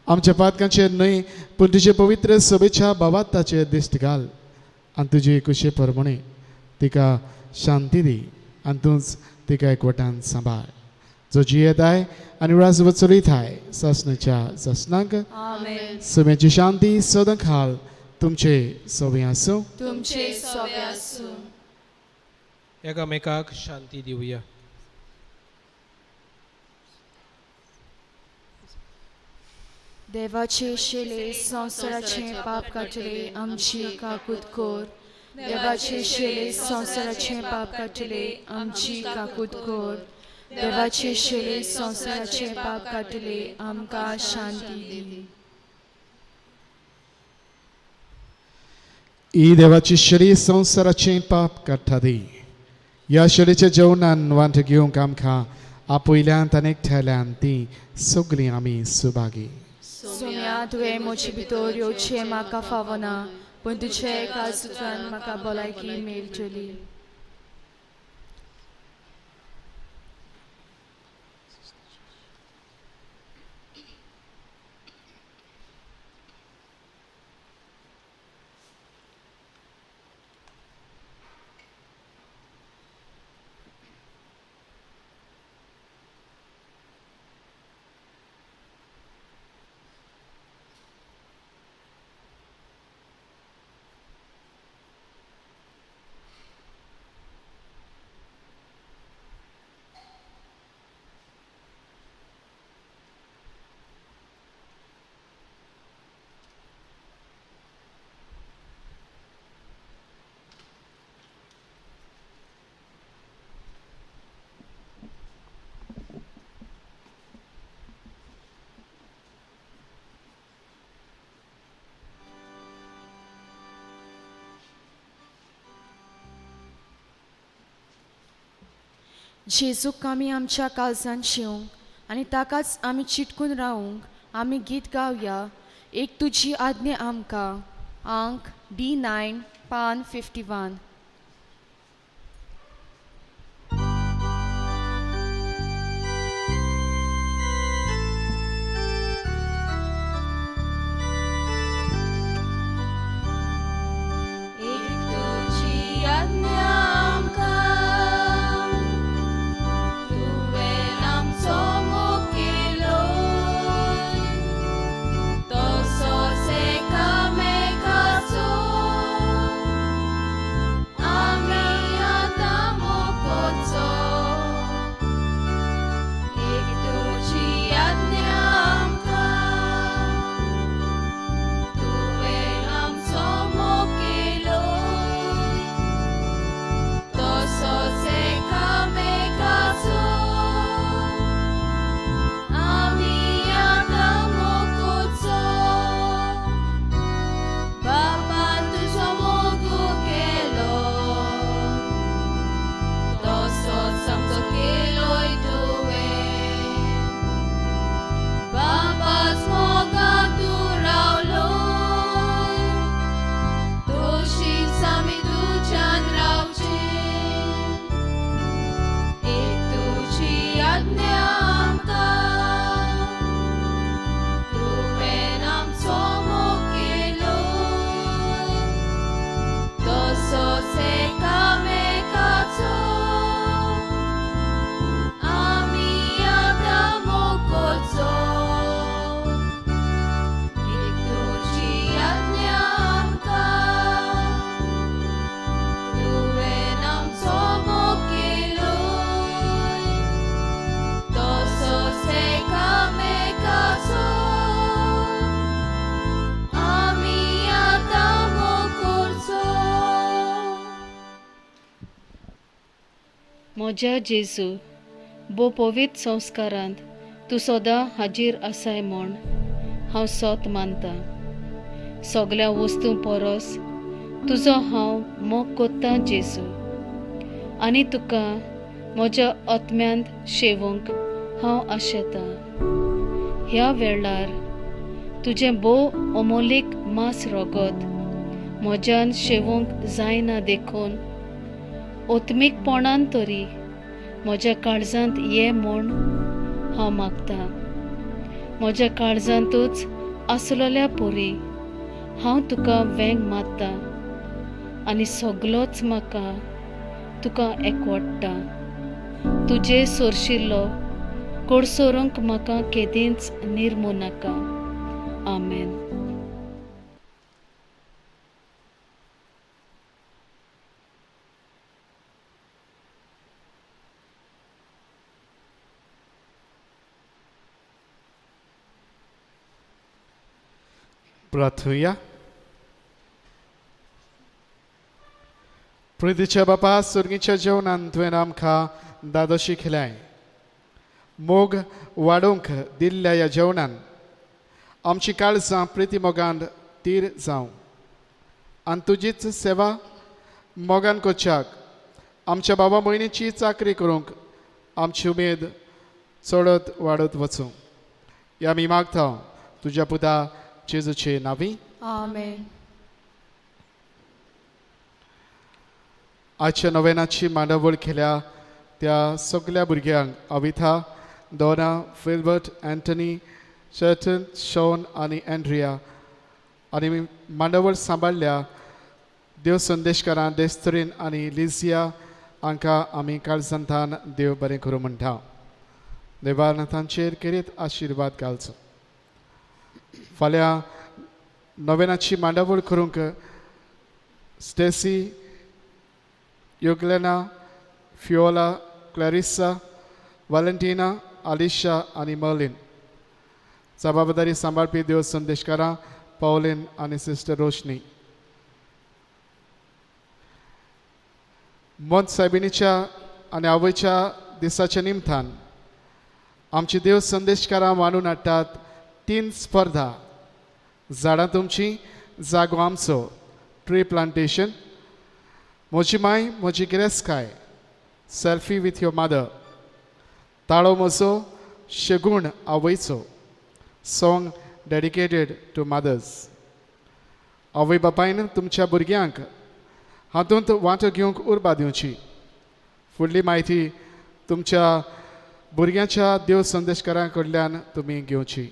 आमच्या पातकांचेर न्हय पूण तुजे पवित्र सभेच्या बाबाताचेर दिश्ट घाल आनी तुजी कुशे प्रमाणे तिका शांती दी आनी तूंच तिका एकवटान सांबाळ. जो जियेताय आनी राज चलयताय सासनाच्या सासनाक. सुम्याची शांती सदां खाल तुमचे सोबे आसूं. तुमचे सोबे आसूं. एकामेकाक शांती दिवया. देवाचे शेले संवसाराचे पाप काडटले आमची काकूत कर. देवाचे शेले संवसाराचे पाप काडटले आमची काकूत कर. देवाचे शेले संवसाराचे पाप काडटले आमकां शांती दी. ही देवाची शरीर संवसाराचें पाप काडटा दी. ह्या शरीच्या जेवणान वांटो घेवंक आमकां आपयल्यान आनी एकठांयल्यान ती सगळीं आमी सुभागी. सोम्या तुवें म्हजे भितर येवचें म्हाका फावना पूण तुजे एका सुत्रान म्हाका भलायकी मेळटली. जेजूक आमी आमच्या काळजान शिवंक आनी ताकाच आमी चिटकून रावूंक आमी गीत गावया एक तुजी आज्ञा आमकां आंक D9 पान 51. एक तुजी आज्ञा आमकां, तुवें आमचो मोग केलो, तसोच एकामेकाचो आमी आतां मोग करचो. एक तुजी आज्ञा आमकां, तुवें आमचो मोग केलो, तसोच एकामेकाचो आमी आतां मोग करचो. बापान तुजो मोग केलो, तसोच आमचो केलोय तुवें. बापाच मोगान तूं रावलोय, तशीच आमी तुज्यान रावचें. एक तुजी आज्ञा आमकां, तुवें आमचो मोग केलो, तसोच एकामेकाचो आमी आतां मोग करचो. एक तुजी आज्ञा आमकां, तुवें आमचो मोग केलो, तसोच एकामेकाचो आमी आतां मोग करचो. म्हज्या जेजू, भोव पवित्र संस्कारांत तूं सदां हाजीर आसाय म्हूण हांव सोत मानतां. सगल्या वस्तूं परस तुजो हांव मोग कोत्तां जेजू, आनी तुका म्हज्या आत्म्यांत शेवूंक हांव आशेतां. ह्या वेळार तुजें भोव अमोलीक मांस रोगत म्हज्यान शेवूंक जायना देखून ओत्मीकपणान तरी म्हज्या काळजांत ये म्हूण हांव मागतां. म्हज्या काळजांतूच आसलेल्या परी हांव तुका वेंग मारतां आनी सगलोच म्हाका तुका एकवडटा. तुजे सोरशिल्लो कोडसोरूंक म्हाका केदींच निर्मू नाका. आमेन. प्रार्थुया. प्रितीच्या बापा, सुर्गीच्या जेवणान तुवें आमकां दादोशी खेळाय. मोग वाडोवंक दिल्ल्या ह्या जेवणान आमची काळजां प्रिती मोगान तीर जावं आनी तुजीच सेवा मोगान करच्याक आमच्या बाबा भयणीची चाकरी करूंक आमची उमेद चडत वाडत वचूं. ह्या आमी मागता तुज्या पुता जेजूचे नांवी. आमेन. आजच्या नवेनाची मांडावळ केल्या त्या सगल्या भुरग्यांक अविथा, डोना, फिल्बर्ट, अँटनी, शर्टन, शॉन आनी अँड्रिया आनी मांडावळ सांबाळ्ळ्या देव संदेशकारां देस्तरीन आनी लिजिया हांकां आमी काळजांतान देव बरें करूं म्हणटा. देवान तांचेर केरीत आशिर्वाद घालचो. फाल्यां नवेनाची मांडावळ करूंक स्टेसी, योगलेना, फियोला, क्लॅरिसा, वालेंटिना, आलिशा आनी मर्लिन. जबाबदारी सांबाळपी देव संदेशकारां पावलीन आनी सिस्टर रोशनी. मोंत सायबिणीच्या आनी आवयच्या दिसाच्या निमतान आमची देव संदेशकारां मांडून हाडटात 3 स्पर्धा. झाडां तुमची, जागो आमचो, ट्री प्लांटेशन, म्हजी माय म्हजी गिरेस्तकाय, Selfie with your mother. ताळो म्हजो शेगूण आवयचो, सॉंग डेडिकेटेड टू मदर्स. आवय बापायन तुमच्या भुरग्यांक हातूंत वांटो घेवंक उर्बा दिवची. फुडली म्हायती तुमच्या भुरग्यांच्या देव संदेशकारां कडल्यान तुमी घेवची.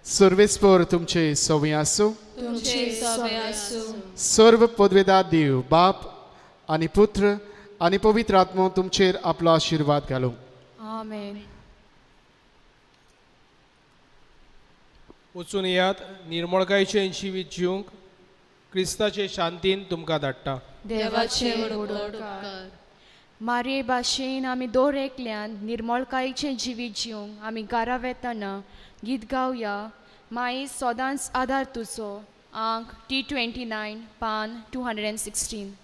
सर्वेस्पर तुमचे सवय आसूं. तुमचे सवे आसूं. सर्व पदवेदार देव बाप आनी पुत्र आनी पवित्र आत्मो तुमचेर आपलो आशिर्वाद घालूं. आमेन. वचून येयात निर्मळकायचें जिवीत जिवंक क्रिस्ताचे शांतीन तुमकां धाडटा. देवाचे व्हड उपकार. मारये भाशेन आमी दर एकल्यान निर्मळकायेचें जिवीत जिवंक आमी घरा वेतना गीत गावया. माई सदांच आदार तुजो, आंक T29, पान 216.